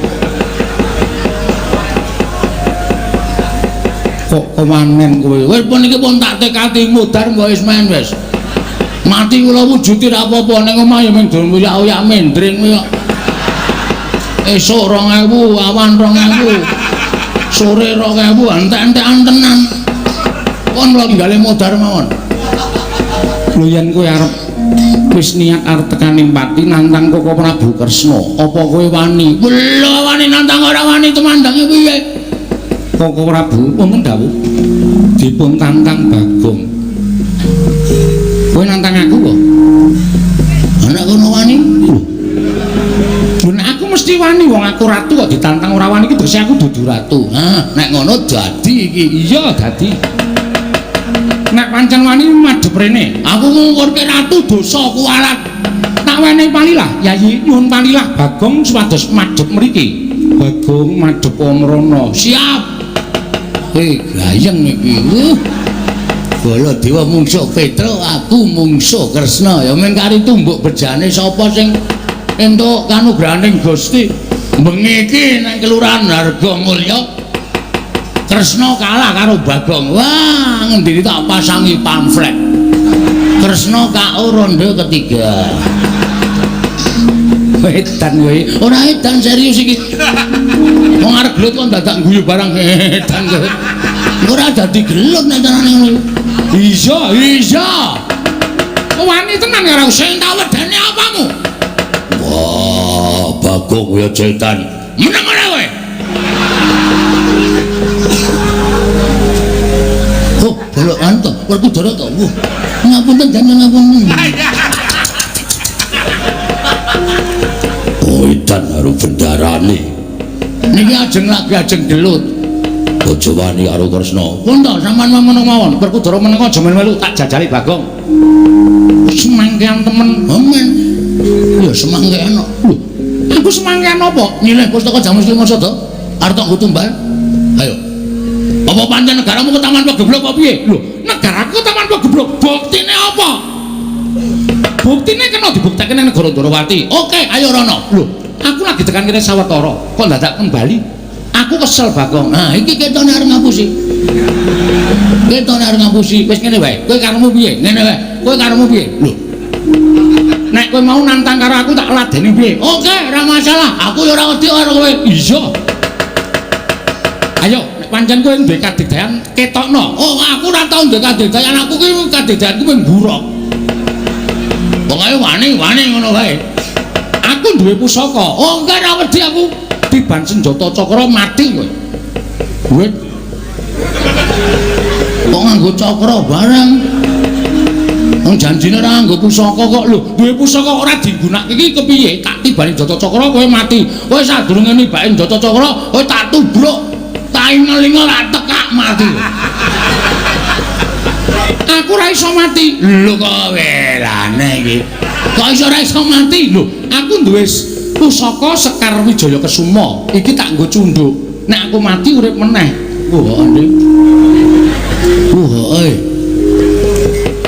Kok kemanen kowe? Wis pun iki pun tak tekati mudhar mbok wis men wis. Mati kula wujuti ra apa-apa ning omah ya mung oyak-oyak mendring kuwi kok. Esuk 2000, awan 2000. Sore 2000, entek-entekan tenan. Kon kula tinggale modar mawon. Lho yen kowe arep wis niat arep tekaning pati nantang Koko Prabu Kresna, apa kowe wani? Lho wani nantang ora wani tumandange piye? Koko Prabu wonten dawuh dipun tantang Bagong. Kowe nantang aku kok? Anak kono wani? Lho nek aku mesti wani, wong aku ratu kok ditantang ora wani iki tegese aku dudu ratu. Hah, nek ngono dadi iki. Iya, dadi. Nek pancen wani madhep rene. Aku ngungkurke ratu dosa kuwalat. Tak wenehi palilah, Yayi, nyuwun palilah Bagong supados madhep mriki. Bagong madhep mrono. Siap. Gayeng iki. Baladewa mungsuh Petruk, aku mungsuh Kresna. Ya men kari tumbuk bejane sapa sing entuk kanugrahaning Gusti. Bengi iki nang Kelurahan Hargomulya Kresna kalah karo Bagong. Wah, ngendine tak pasangi pamflet. Kresna KO ronde ketiga. Edan kowe. Ora edan, serius iki. Wong arep gelut kok dadak guyu barang edan kowe. Ora dadi gelut nek tenane ngono. Iya, iya. Wani tenan karo sing tak wedeni apamu? Wah, Bagong ya cetan. Meneng ora kowe? Oh, bolok anto, Werkudara to. Wah, ngapunten jangan ngapunten. Oh, edan karo bendarane. Niki ajeng lagi ajeng gelut. Aja wani karo Kresna. Pun to, sampean meneng mawon. Werkudara meneng aja melu-melu, tak jajali Bagong. Semangkean temen. Amin. Ya semangkean kok. Lho, aku semangkean apa? Nyileh pustaka Jamus Lima Sada. Arep tak nggo tumbal. Ayo. Apa pancen negaramu ketaman pegeblok apa piye? Lho, negaraku ketaman pegeblok. Buktine apa? Buktine kena dibuktekke nang negara Ndorowati. Oke, ayo rono. Lho, aku lagi tekan kene sawetara, kok dadak kembali? Aku kesel Bagong. Nah, iki ketone arep ngapusi. Ketone arep ngapusi. Wis ngene wae. Kowe karepmu piye? Ngene wae. Kowe karepmu piye? Lho. Nek kowe mau nantang karo aku tak ladeni piye? Oke, ora masalah. Aku ya ora wedi karo kowe. Iya. Ayo, nek pancen kowe duwe kadigdayan ketokno. Oh, aku ora tau duwe kadigdayan. Aku ki kadigdayanku mung buruk. Pokoke wani-wani ngono wae. Aku duwe pusaka. Oh, enggak ora wedi aku. Tiban senjata cakra mati kowe. Kowe kok nganggo cakra barang? Wong janjine ora nganggo pusaka kok. Lho, duwe pusaka ora digunakake iki kepiye? Tak tibani senjata cakra kowe mati. Kowe sadurunge nibake senjata cakra, kowe tak tubruk, tak ingel-ingel tak tekak mati. Aku ora iso mati. Lho kok welane iki. Kok iso ora iso mati? Lho, aku duwe pusaka Sekar Wijaya Kesuma. Iki tak nggo cunduk. Nek aku mati urip meneh. Wah, ande. Wah, eh.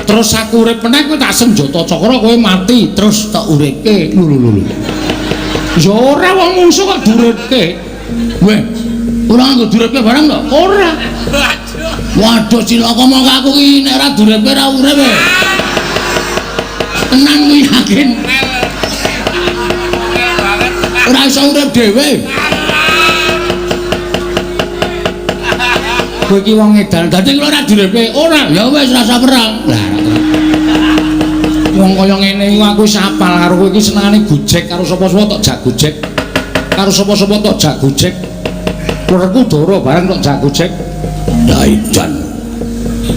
Terus aku urip meneh kowe tak senjata cakra kowe mati, terus tak uripke. Lho lho lho. Ya ora wong mungsuh kok duripke. Weh, ora nganggo duripke barang to? Ora. Waduh cilaka mongko aku ki nek ora duripke ora urip. Tenan kuwi yakin. Ora iso urip dhewe. Kowe iki wong edan, dadi kula ora duripke. Ora, ya wis rasa perang. Lah, wong kaya ngene iku aku wis apal karo kowe iki senengane gojek karo sapa-sapa tok jak gojek. Karo sapa-sapa tok jak gojek. Werkudara barang tok jak gojek. Lah edan.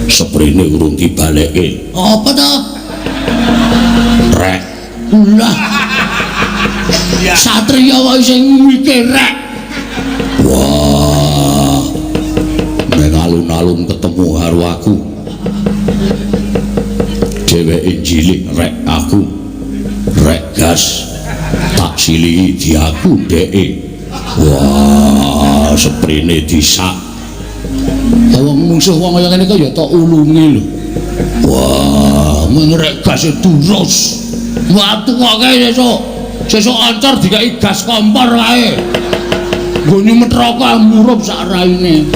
Seprene urung dibalekke. Apa to? Rek. Lah. Satriya kok isih mikir rek. Wah. Nek alun-alun ketemu karo aku. Dheweke cilik rek aku. Rek gas. Tak silihi di aku dheke. Wah, seprene disak. Wong mungsuh wong kaya ngene kok ya tok ulungi lho. Wah, ngrek gas durus. Watu kae sesuk. Sesuk ancor dikai gas kompor kae. Nggo nyumet rokok murup sak raine.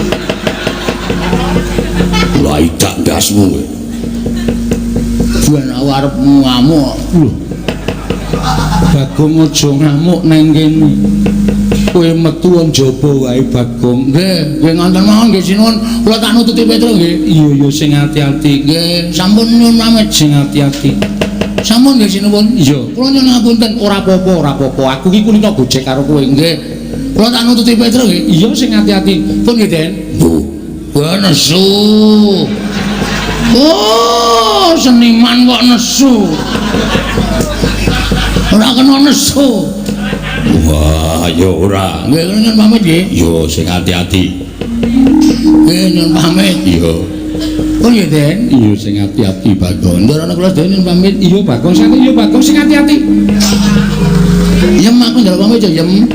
Lah idak ndasmu kowe. Ben aku arep ngamuk. Lho. Bagong aja ngamuk nang kene. Kowe metu njaba wae Bagong. Nggih, nggih ngonten mawon nggih sinuwun. Kula tak nututi Petruk nggih. Iya ya sing ati-ati. Nggih, sampun nyuwun pamit sing ati-ati. Sampun nggih sinuwun. Iya, kula nyuwun ngapunten. Ora apa-apa, ora apa-apa. Aku iki kulino gojek karo kowe. Nggih. Kula tak nututi Petruk nggih. Iya sing ati-ati. Pun nggih, Den. Lho, ben nesu. Oh, seniman kok nesu. Ora kena nesu. Wah, ya ora. Nggih, nyuwun pamit nggih. Yo sing ati-ati. Nggih, nyuwun pamit. Iya. Oh nggih, Den. Iya sing ati-ati, Bagong. Ndara kula sedaya nyuwun pamit. Iya, Bagong. Sing iya, Bagong sing ati-ati. Yem aku njaluk pamit ya, Yem.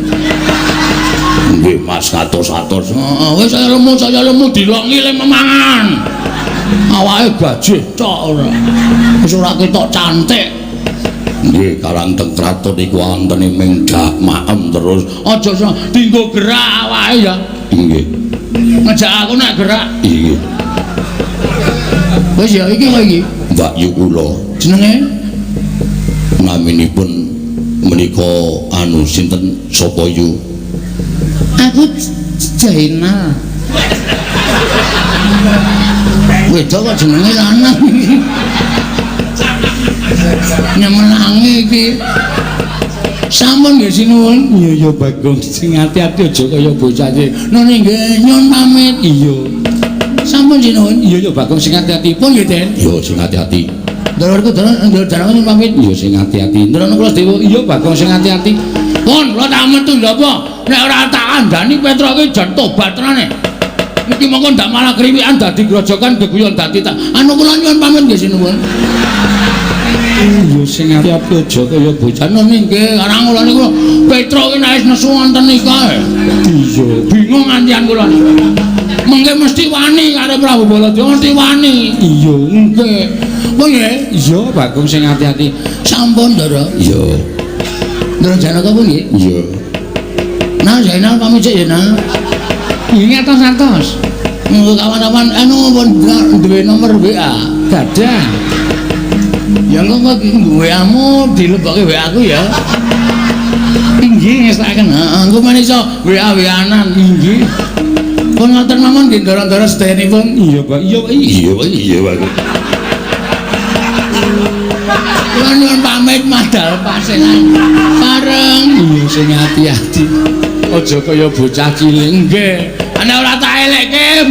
Nggih, Mas, atos-atos. Heeh, wis saya lemu dilongi le memangan. Awake gajih tok ora. Wis ora ketok cantik. Nggih, karang teng kraton iku wontene ming dak maem terus. Aja dinggo gerak awake ya. Nggih. Ngejak aku nek gerak. Nggih. Wis ya iki kok iki. Mbak Yu kula. Jenenge naminipun menika anu sinten sapa yu? Aku Jainal. Wedok kok jenenge lanang. Nyemelangi iki. Sampun nggih sinuwun. Iya ya Bagong, sing ati-ati aja kaya bocah iki. Nune nggih nyuwun pamit. Iya. Sampun sinuwun. Iya ya Bagong sing ati-ati. Pun nggih, Den. Iya sing ati-ati. Ndara ndara nyuwun pamit. Iya sing ati-ati. Ndara kula dewa. Iya Bagong sing ati-ati. Pun kula tak metu lho apa? Nek ora tak kandhani Petruk iki jan tobat tenane. Iki mongko ndak malah kriwikan dadi grojokan geguyon dadi tak. Anu kula nyuwun pamit nggih sinuwun. Iya sing ati-ati aja kaya bocah. Nune nggih, karang kula niku Petruk iki nek wis nesu wonten nika. Iya, bingung ngantian kula niku. Mengke mesti wani karo Prabu Baladewa mesti wani. Iya, nggih. Pun nggih. Iya, Bagong sing ati-ati. Sampun, Ndara. Iya. Ndara Janaka pun nggih. Iya. Nah, Zainal pamit sik ya, Nah. Nggih atos-atos. Monggo kawan-kawan anu pun duwe nomor WA. Gadah. Ya engko WA-mu dilebokke WA aku ya. Inggih ngestakaken. Heeh, engko men iso WA-WA-nan. Inggih. Pun ngoten mawon nggih ndara-ndara sedayanipun. Iya, Pak. Iya, iya, iya, Pak. Kula nyuwun pamit madal paselan. Bareng. Iya sing ati-ati. Aja kaya bocah cilik. Nggih. Ana ora tak elekke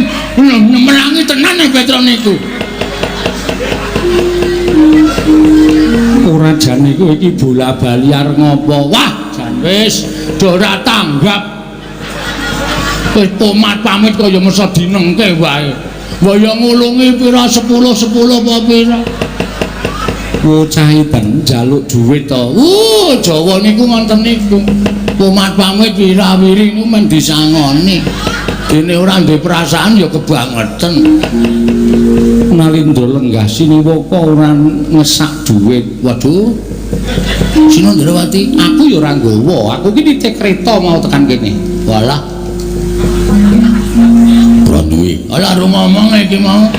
menangi tenan nek Petruk niku. Ora jane kowe iki bola-bali arep ngopo? Wah, jan wis do ora tanggap. Wis pomat pamit kaya mesa dinengke wae. Waya ngulungi pira 10 10 apa pira. Bocah ben njaluk duit to. Jawa niku ngoten niku. Pomat pamit wira-wiri niku men disangoni. Dene ora duwe perasaan ya kebangetan. Nalindra lenggah siniwaka ora ngesak duit. Waduh. Sinandrawati, aku ya ora nggawa. Aku ki nitih kereta mau tekan kene. Walah. Ora duwe. Alah ro ngomong iki mau.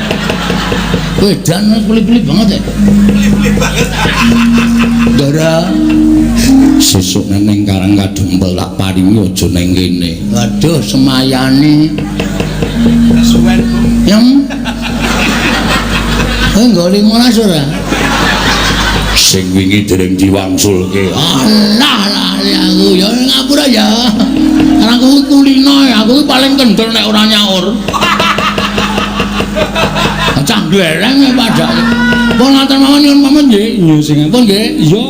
Wedan pelit-pelit banget ya. Pelit-pelit banget. Ndara sesuk neng Karang Kadempel tak paringi aja neng kene. Waduh, semayane. Kesuwen. Yang kowe nggo 15 ora? Sing wingi dereng diwangsulke. Alah lali aku ya ngapura ya. Karena aku kulino ya, aku paling kendel nek ora nyaur. Cah glereng ya padake. Pun ngaten mawon nyuwun pamit nggih. Iya sing pun nggih. Iya.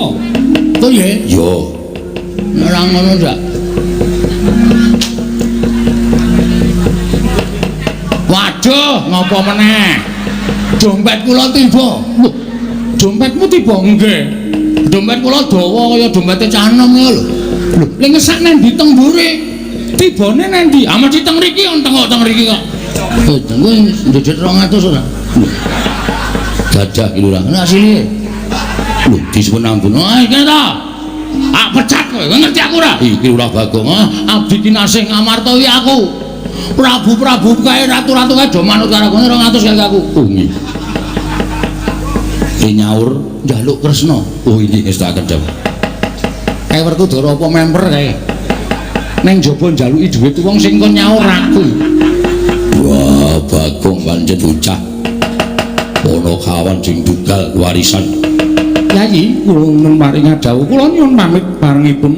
Pun nggih. Iya. Ora ngono ndak. Waduh, ngopo meneh? Dompet kula tiba. Lho, dompetmu tiba? Nggih. Dompet kula dawa kaya dompete cah enom ya lho. Lho, lha ngesak nang ndi teng mburi? Tibane nang ndi? Ah mesti teng mriki, teng teng mriki kok. Oh, kowe ndedhet 200 ora? Gadah ki lho. Nek asline. Lho, disuwun ampun. Ah, iki ta. Ah, pecat kowe. Ngerti aku ora? Iki ora Bagong. Ah, abdi kinasih Ngamarta iki aku. Prabu-prabu kae ratu-ratu kae do manut karo aku 200 kae aku. Oh nggih. Nyaur njaluk Kresna. Oh iki wis tak kendham. Kae Werkudara apa memper kae? Neng jaba njaluki dhuwit wong sing kon nyaur aku. Wah, Bagong pancen bocah. Ana kawan sing dugal warisan. Yayi, kula nyuwun maring dawuh, kula nyuwun pamit barengipun.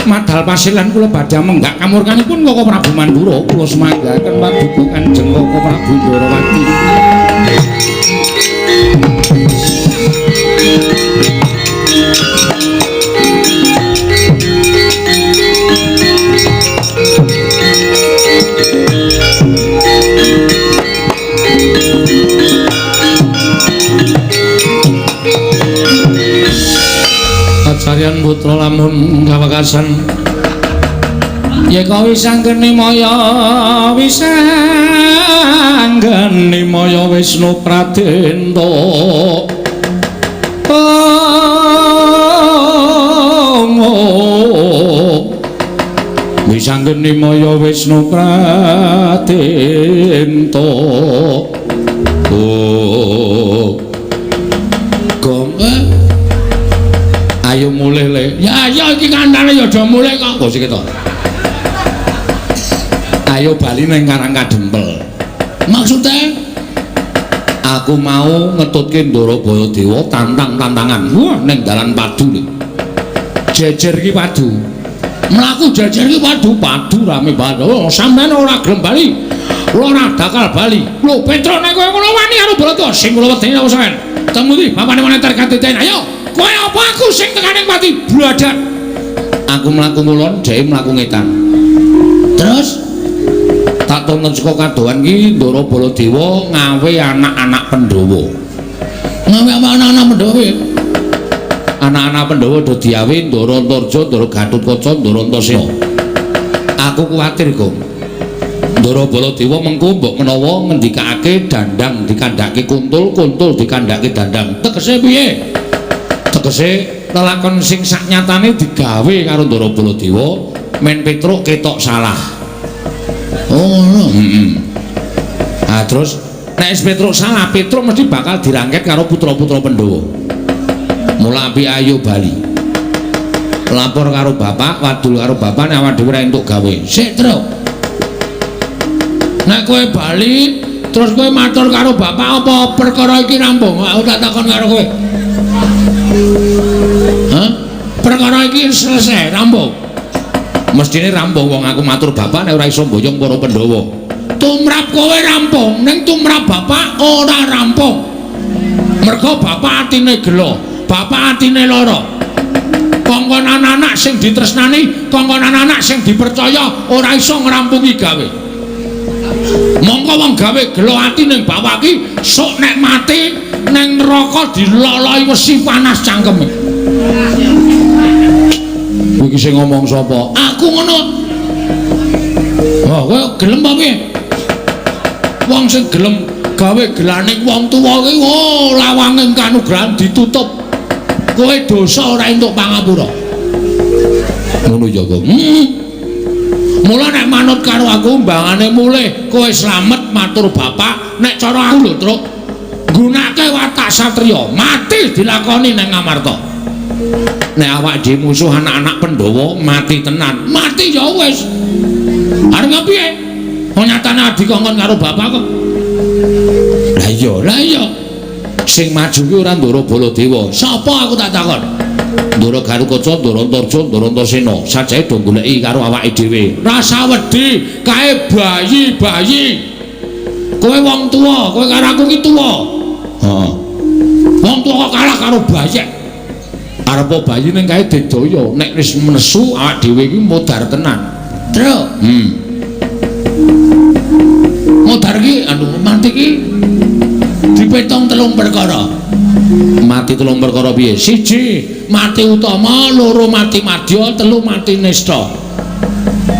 Madal pasilan kula badhe menggak kamurkanipun Koko Prabu Mandura, kula sumanggaken paduka Kanjeng Koko Prabu Ndorowati. Putra lamun kawekasan yeka wisanggeni maya wisanggeni maya Wisnu Pradenta. Wisanggeni maya Wisnu Pradenta. Oh. Gong. Ayo mulih le. Ya ya iki kandhane ya aja mulih kok. Kok sik to. Ayo bali ning Karang Kadempel. Maksude aku mau ngetutke Ndara Baladewa tantang-tantangan. Wah, ning dalan padu lho. Jejer iki padu. Mlaku jejer iki padu, padu rame banget. Oh, sampean ora gelem bali. Kula ora bakal bali. Lho, Petruk nek kowe ngono wani karo Baladewa sing kula wedeni apa sampean? Temu ndi bapane moneter katiten. Ayo, kowe apa aku sing tekaning pati bladak. Aku mlaku ngulon, dheke mlaku ngetan. Terus tak tonton saka kadohan ki Ndara Baladewa ngawe anak-anak Pandhawa. Ngawe anak-anak Pandhawa. Anak-anak Pandhawa do diawe Ndara Antarja, Ndara Gatotkaca, Ndara Antasena. Aku kuwatir, Gong. Ndara Baladewa mengko mbok menawa ngendikake dandang dikandhake kuntul, kuntul dikandhake dandang. Tegese piye? Tegese lelakon sing saknyatane digawe karo Ndara Baladewa men Petruk ketok salah. Oh ngono. Heeh. Ah terus nek wis Petruk salah, Petruk mesti bakal dirangket karo putra-putra Pandhawa. Mula api ayo bali. Lapor karo bapak, wadul karo bapak nek awak dhewe ora entuk gawe. Sik, Truk. Nek kowe bali terus kowe matur karo bapak apa perkara iki rampung? Aku tak takon karo kowe. Hah? Perkara iki selesai, rampung. Mestine rampung wong aku matur bapak nek ora iso mboyong para Pandhawa. Tumrap kowe rampung, ning tumrap bapak ora rampung. Mergo bapak atine gelo, bapak atine lara. Kongkon anak-anak sing ditresnani, kongkon anak-anak sing dipercaya ora iso ngrampungi gawe. Mongko wong gawe gelo ati ning bapak iki sok nek mati ning neraka diloloi wesi panas cangkeme. Iki sing ngomong sapa? Aku ngono. Oh, kowe gelem apa piye? Wong sing gelem gawe gelaning wong tuwa kuwi, oh, lawange kanugrahan ditutup. Kowe dosa ora entuk pangapura. Ngono ya, Gong. Mula nek manut karo aku mbangane mulih, kowe slamet matur bapak, nek cara aku lho, Truk. Nggunake watak satriya, mati dilakoni ning Ngamarta. Nek awak dhewe musuh anak-anak Pandhawa mati tenan. Mati ya wis. Arep piye? Wong nyatane dikongkon karo bapak kok. Lah iya, lah iya. Sing maju ki ora Ndara Baladewa. Sapa aku tak takon? Ndara Garukaca, Ndara Antarja, Ndara Antasena. Sajae do goleki karo awake dhewe. Rasa wedi kae bayi-bayi. Kowe wong tuwa, kowe karo aku ki tuwa. Heeh. Wong tuwa kok kalah karo bayek. Arepa bayi ning kae digdaya, nek wis nesu awak dhewe iki modar tenan. Truk. Modar iki anu mati iki dipetong telung perkara. Mati telung perkara piye? Siji, mati utama, loro mati madya, telu mati nista.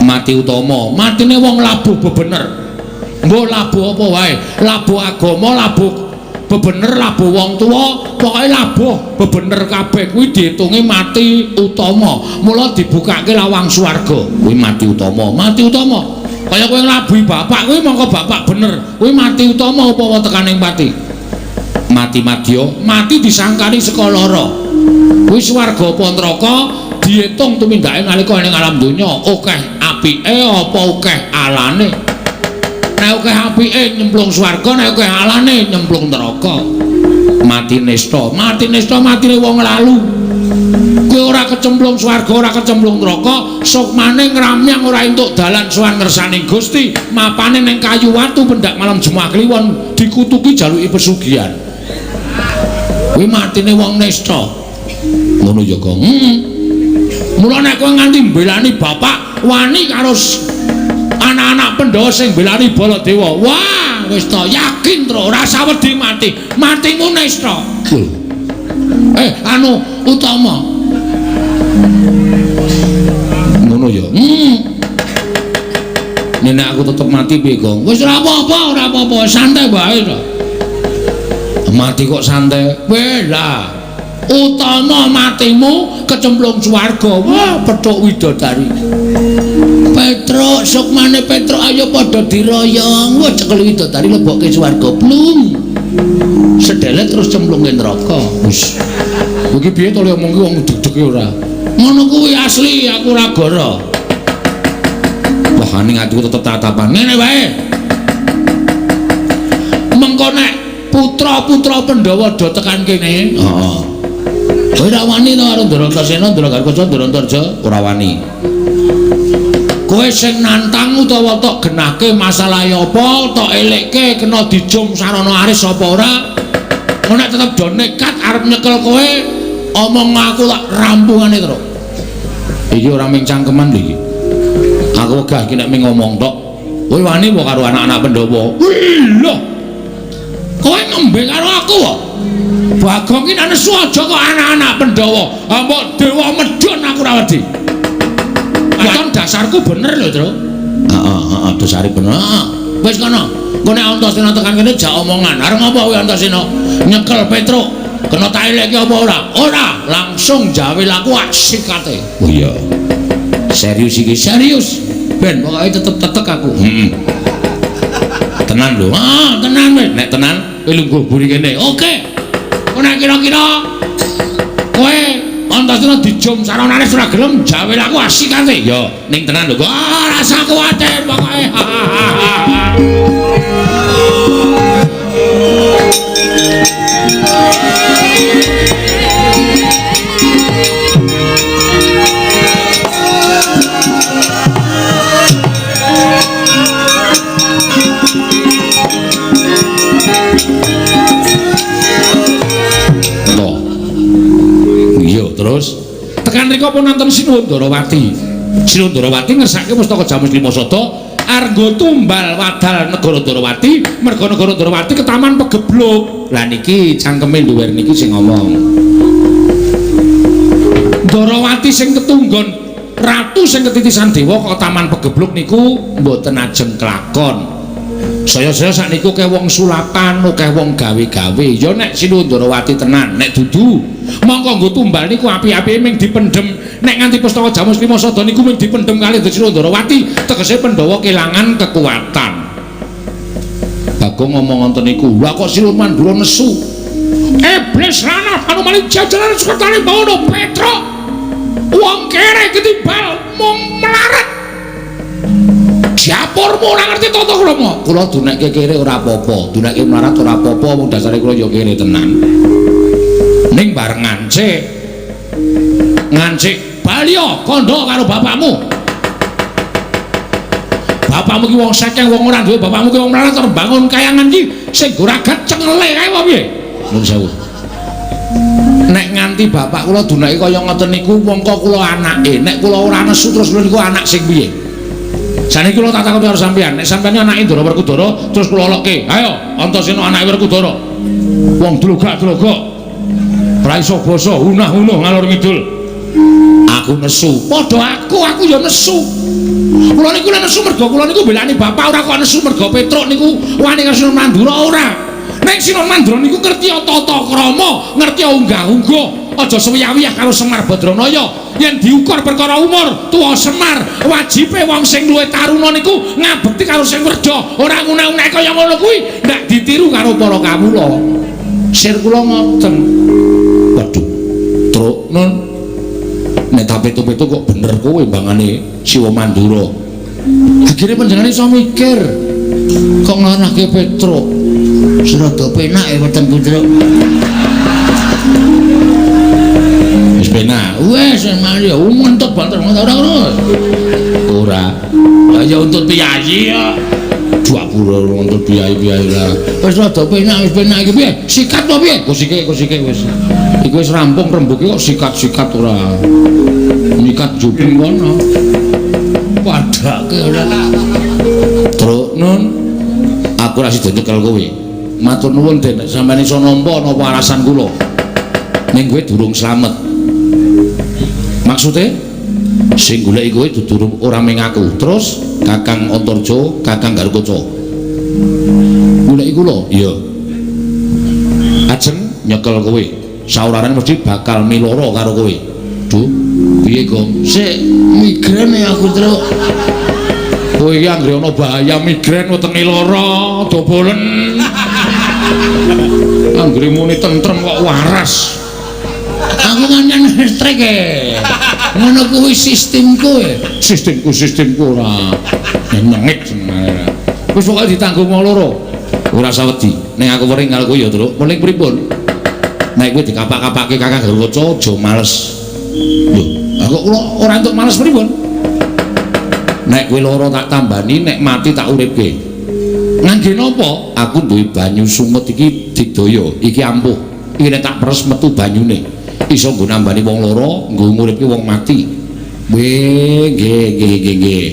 Mati utama, matine wong labuh bebener. Mbok labuh apa wae? Labuh agama, labuh bebener, labuh wong tuwa, pokoke labuh bebener kabeh kuwi diitungi mati utama. Mula dibukake lawang swarga. Kuwi mati utama, mati utama. Kaya kowe nglabuhi bapak kuwi mongko bapak bener. Kuwi mati utama apa tekaning pati? Mati madya, mati disangkani saka lara. Kuwi swarga apa neraka diitung tumindake nalika ning alam donya, akeh apike apa akeh alane. Nek akeh apike nyemplung swarga, nek akeh alane nyemplung neraka. Mati nista, mati nista matine wong lalu. Kowe ora kecemplung swarga, ora kecemplung neraka, sukmane ngramyang ora entuk dalan sowan ngersane Gusti, mapane ning kayu watu pendak malam Jumat Kliwon dikutuki jaluki pesugihan. Kuwi matine wong nista. Ngono ya, Gong. Mula nek kowe nganti mbelani bapak, wani karo anak-anak Pandhawa sing mbelani Baladewa. Wah, wis to yakin tro ora sawedi mati. Matimu nista. Anu utama. Ngono ya. Nek aku tetep mati piye, Gong? Wis ora apa-apa, ora apa-apa, santai wae to. Mati kok santai. Weh lah. Utama matimu kecemplung swarga. Wah, petuk widodari. Petruk, sukmane Petruk ayo padha diroyong. Wah, cekel widodari lebokke swarga. Blung. Sedelet terus cemplungke neraka. Wis. Iki piye to le omong ki wong deg-dege ora. Ngono kuwi asli aku ora goro. Wah, ning atiku tetep tatapan. Ngene wae. Mengko nek putra-putra Pandhawa do tekan kene. Heeh. Ora wani to karo Ndrantasena, Ndrangarkaca, Ndrantarja, ora wani. Kowe sing nantang utawa tok genahke masalahe apa, tok elekke kena dijum sarana aris apa ora. Nek tetep do nekat arep nyekel kowe, omong aku tak rampungane terus. Iki ora mung cangkeman lho iki. Aku wegah iki nek mung ngomong tok. Kowe wani apa karo anak-anak Pandhawa? Wih lho. Kowe ngombe karo aku kok. Bagong ki nek nesu aja kok anak-anak Pandhawa. Mbok dewa medhun aku ora wedi. Waton dasarku bener lho, Tru. Heeh, heeh, dasare bener. Heeh. Wis kono. Engko nek Antasena tekan kene jak omongan. Arep ngopo kowe Antasena? Nyekel Petruk. Kena tak eleke apa ora? Ora, langsung jawil aku asikate. Oh iya. Serius iki, serius. Ben pokoke tetep tetek aku. Heeh. Tenan lho. Ah, tenan wis. Nek tenan kowe lungguh buri kene. Oke. Kok nek kira-kira kowe Antasena dijum saranane ora gelem jawil aku asikate. Ya, ning tenan lho. Ah, rasa kuwatir pokoke. Iya, terus tekan rika pun nonton Sinuwun Darawati. Sinuwun Darawati ngersake pustaka Jamus Lima Sada arnggo tumbal wadal negara Darawati, merga negara Darawati ketaman pegebluk. Lah niki cangkeme luwer niki sing ngomong. Darawati sing ketunggon ratu sing ketitisan dewa kok taman pegebluk niku mboten ajeng kelakon. Saya-saya sakniku akeh wong sulapan, akeh wong gawe-gawe. Ya nek Sinuwun Darawati tenan, nek dudu mongko nggo tumbal niku api-apike ming dipendhem. Nek nganti pustaka Jamus Lima Sada niku ming dipendhem kalih Sinuwun Darawati, tegese Pandhawa kelangan kekuatan. Bagong ngomong ngoten niku, lha kok Sinuwun Mandura nesu. Iblis lanang Hanuman jajaran sekretare Bawono Petruk. Wong kere ketimbal mung melarat. Japurmu ora ngerti tata krama. Kula dunekke kere ora apa-apa, dunekke melarat ora apa-apa, wong dasare kula ya kere tenan. Ning bareng ngancik. Ngancik baliya kandha karo bapakmu. Bapakmu ki wong sekeng, wong ora duwe, bapakmu ki wong melarat arep bangun kayangan ki sing goragat cengele kae apa piye? Nuwun sewu. Nek nganti bapak kula dunake kaya ngoten niku mongko kula anake, nek kula ora nesu terus kula niku anak sing piye? Saniki kula tak takon karo sampeyan, nek sampeyan anake Ndara Werkudara terus kula lokke, ayo Antasena anake Werkudara. Wong dlogak-dlogok. Ora iso basa, hunah-hunuh ngalor ngidul. Aku nesu. Padha aku ya nesu. Kula niku nesu mergo kula niku mbelani bapak, ora kok nesu mergo Petruk niku wani karo Sinuwun Mandura ora. Nek Sinuwun Mandura niku ngerti tata krama, ngerti unggah-ungguh, aja suwiyah-wiyah karo Semar Badranaya. Yen diukur perkara umur, tuwa Semar, wajibe wong sing luwih taruna niku ngabekti karo sing werja, ora nguna-unake kaya ngono kuwi, ndak ditiru karo para kawula. Sir kula ngoten. Waduh, Truk nun. Nek tak pitu-pitu kok bener kowe mbangane Siwa Mandura. Akhire panjenengane iso mikir kok nglanake Petruk. Serada penak e weteng Petruk. Wis penak. Wis mari ya ngentut banter ora ngono. Ora. Lah ya untut piyayi ya. Dua pura ngentut piyayi-piyayi lah. Wis rada penak, wis penak iki piye? Sikat apa piye? Kok sike wis. Iku wis rampung rembuke kok sikat-sikat ora. Nyikat juping kono. Padake ora. Truk nun. Aku ora sida nyekel kowe. Matur nuwun Den, sampeyan iso nampa napa alasan kula. Ning kowe durung slamet. Maksude sing goleki kowe dudu ora ming aku. Terus Kakang Antarja, Kakang Garukaca. Goleki kula? Iya. Ajeng nyekel kowe. Sauraren mesti bakal miloro karo kowe. Duh, piye, Gong? Sik migrain aku, Truk. Kowe iki anggere ana bahaya migrain wetenge lara, dobolen. Anggere muni tentrem kok waras. Aku nganyan listrik e. Ngono kuwi sistemku e. Sistemku ora nyengit senengane. Wis pokoke ditanggung wong loro. Ora usah wedi. Ning aku wering karo kowe ya, Truk. Weling pripun? Nek kowe dikapak-kapake Kakang Garukaca aja males. Lho, aku kula ora entuk males pripun? Nek kowe lara tak tambani, nek mati tak uripke. Ngangge napa? Aku duwe banyu sumut iki didaya, iki ampuh. Iki nek tak peres metu banyune. Iso nggo nambani wong lara, nggo nguripke wong mati. Nggih, nggih, nggih, nggih.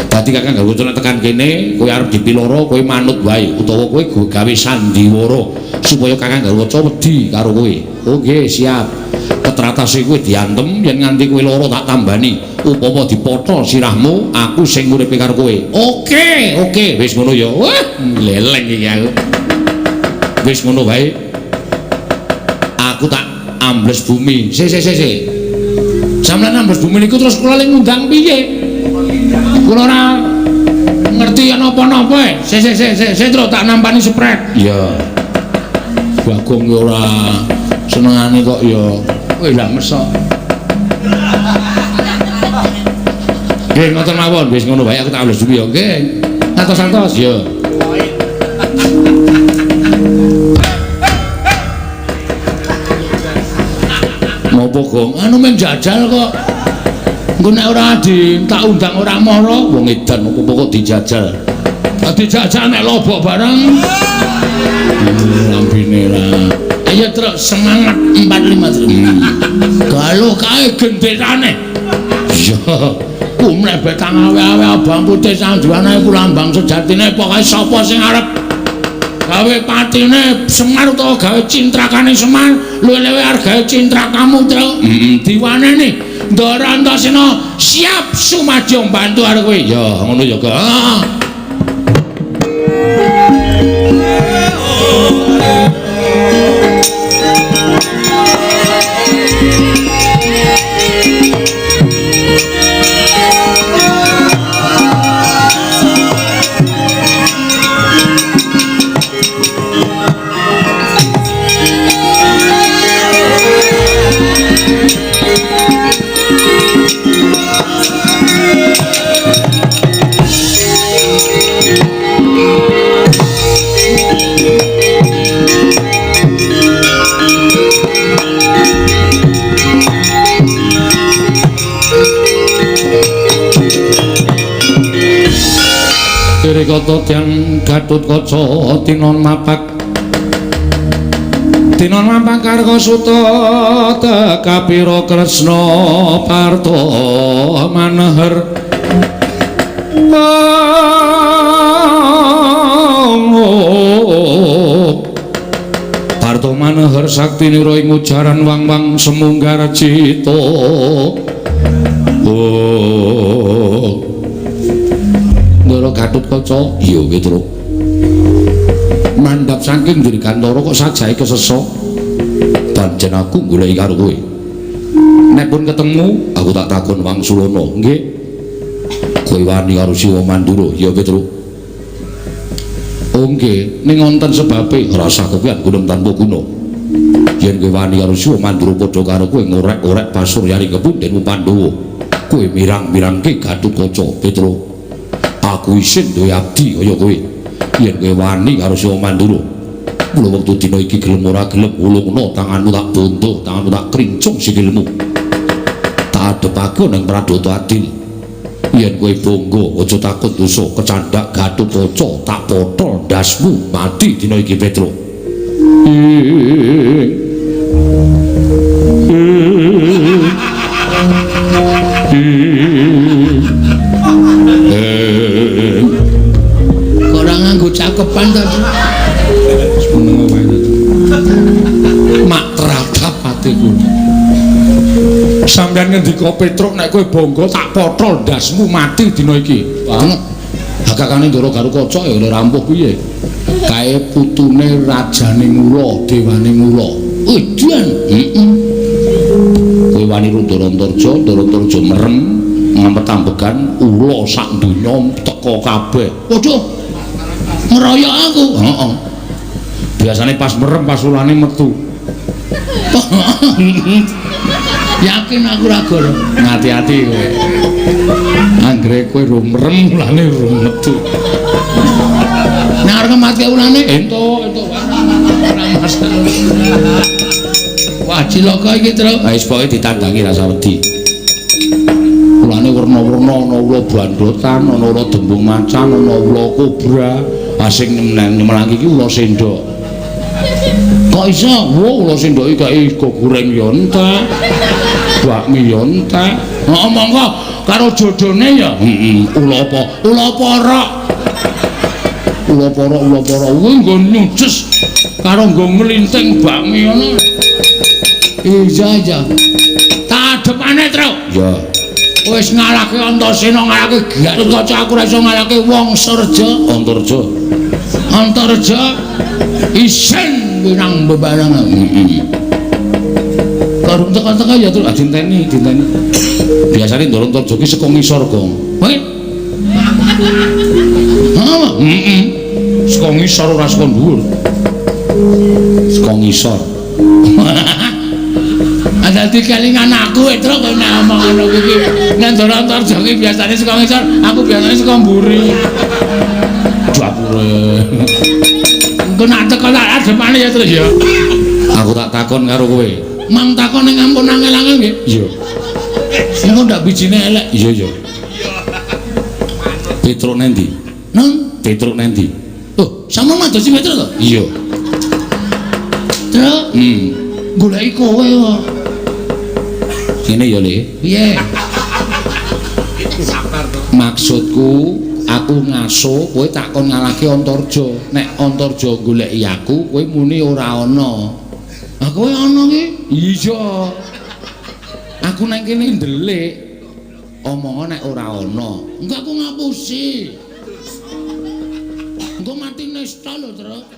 Dadi Kakang Garukaca nek tekan kene, kowe arep dipiloro, kowe manut wae utawa kowe gawe sandiwara supaya Kakang Garukaca wedi karo kowe. Oh nggih, siap. Ketratase kowe diantem yen nganti kowe lara tak tambani. Upama dipotol sirahmu, aku sing nguripe karo kowe. Oke, oke, wis ngono ya. Wah, gleleng iki aku. Wis ngono wae. Aku tak ambles bumi. Sik sik sik sik. Sampeyan ambles bumi niku terus kula le ngundang piye? Kula ora ngerti napa-napa e. Sik sik sik sik sik terus tak nampani sprek. Iya. Bagong ya ora senengane kok ya. Kowe lha mesok. Nggih ngoten mawon, wis ngono wae aku tak ambles bumi ya. Nggih. Santos-santos ya. Napa, Gong? Anu men jajal kok. Engko nek ora di tak undang ora mara, wong edan apa kok dijajal. Dijajal nek lobok bareng. Lambene lah. Ayo truk semangat 45 truk. Galuh kae genderane. Iya. Kumleh betang awe-awe abang putih sanduwane iku lambang sejatine pokoke sapa sing arep gawe patine Semar utawa gawe cintrakane Semar luwih-luwih argae cintrakamu truk. Heeh, diwaneni. Ndara Antasena siap sumadyo mbantu karo kowe. Ya, ngono ya, Kak. Kata Dyang Gathotkaca tinon mapak tinon mapak Karkasuta tekapira Kresna Parta Maneher. Parta Maneher saktinira ing ujaran wang-wang semunggar cita. Oh Ndara Gathotkaca, iya Petruk. Mandhap saking Dirgantara kok sajahe kesesok. Pancen aku goleki karo kowe. Nek pun ketemu, aku tak takon wangsulana. Nggih. Kowe wani karo Siwa Mandura, iya Petruk. Oh nggih, ning wonten sebabe ora usah kepian gunung tanpa guna. Yen kowe wani karo Siwa Mandura padha karo kowe ngorek-orek pasuryane kepundhenmu Pandhawa. Kowe mirang-mirangke Gathotkaca, Petruk. Aku isin duwe abdi kaya kowe. Yen kowe wani karo Siwa Mandura, mula wektu dina iki gelem ora gelem ulungna tanganmu tak bonto, tanganmu tak krincung sikilmu. Tak adepake ning Pradata Adil. Yen kowe bangga aja takut dosa kecandhak Gathotkaca tak potol ndasmu mati dina iki Petruk. Ora nganggo cakepan to. Seneng wae. Mak teratap atiku. Sampeyan ngendika Petruk nek kowe bangga tak potol ndasmu mati dina iki. Banget. Hakakane Ndara Garukaca ya oleh rampuh piye? Kae putune rajane Ngula, dewane Ngula. Edan. Heeh. Kowe wani karo Ndara Antarja, Ndara Antarja merem ngampet-ambekan ula sak donya teka kabeh. Waduh. Ngeroyok aku. Heeh. Biasane pas merem pas ulane metu. Yakin aku ora goro. Ngati-ati kowe. Anggere kowe ro merem ulane ro metu. Nek arep mati ulane entuk entuk ora masalah. Wah, cilaka iki, Truk. Ha wis pokoke ditandangi rasa wedi. Ulane werna-werna, ana ula bandotan, ana ula dembung macan, ana ula kobra. Ah sing nyemelang iki ula sendok. Kok iso? Wah, ula sendok iki kae sego goreng ya entek. Bakmi ya entek. Heeh, monggo karo jodone ya. Heeh, ula apa? Ula porok. Ula porok, ula porok kuwi nggo nyuces karo nggo nglinting bakmi ngono. Iya, iya. Tak adepane, Truk. Ya. Wis ngalahke Antasena, ngalahke Gatotkaca, aku ora iso ngalahke Wong Surja. Antarja. Antarja isin winang bebarengan. Heeh. Karo teka-teka ya Truk, dinteni, dinteni. Biasane Ndara Antarja ki saka ngisor, Gong. Kowe. Heeh. Heeh. Saka ngisor ora saka dhuwur. Saka ngisor. Dadi kelingan aku Truk kowe nek omong ngono kuwi. Nek Ndara Antarja ki biasane saka ngisor, aku biasane saka mburi. Dapure. Engko nek teko tak adepane ya Truk ya. Aku tak takon karo kowe. Mang takon ning ampun angel-angel nggih. Iya. Engko ndak bijine elek. Iya, iya. Petruk nendi? Nang Petruk nendi? Oh, sama madosi Petruk to? Iya. Truk. Goleki kowe kok. Ngene ya, Le. Piye? Sabar to. Maksudku aku ngaso kowe tak kon ngalahke Antarja. Nek Antarja goleki aku, kowe muni ora ana. Ah kowe ana ki? Iya. Aku nang kene ndelik. Omong nek ora ana. Engko aku ngapusi. Engko mati nesta lho, Truk.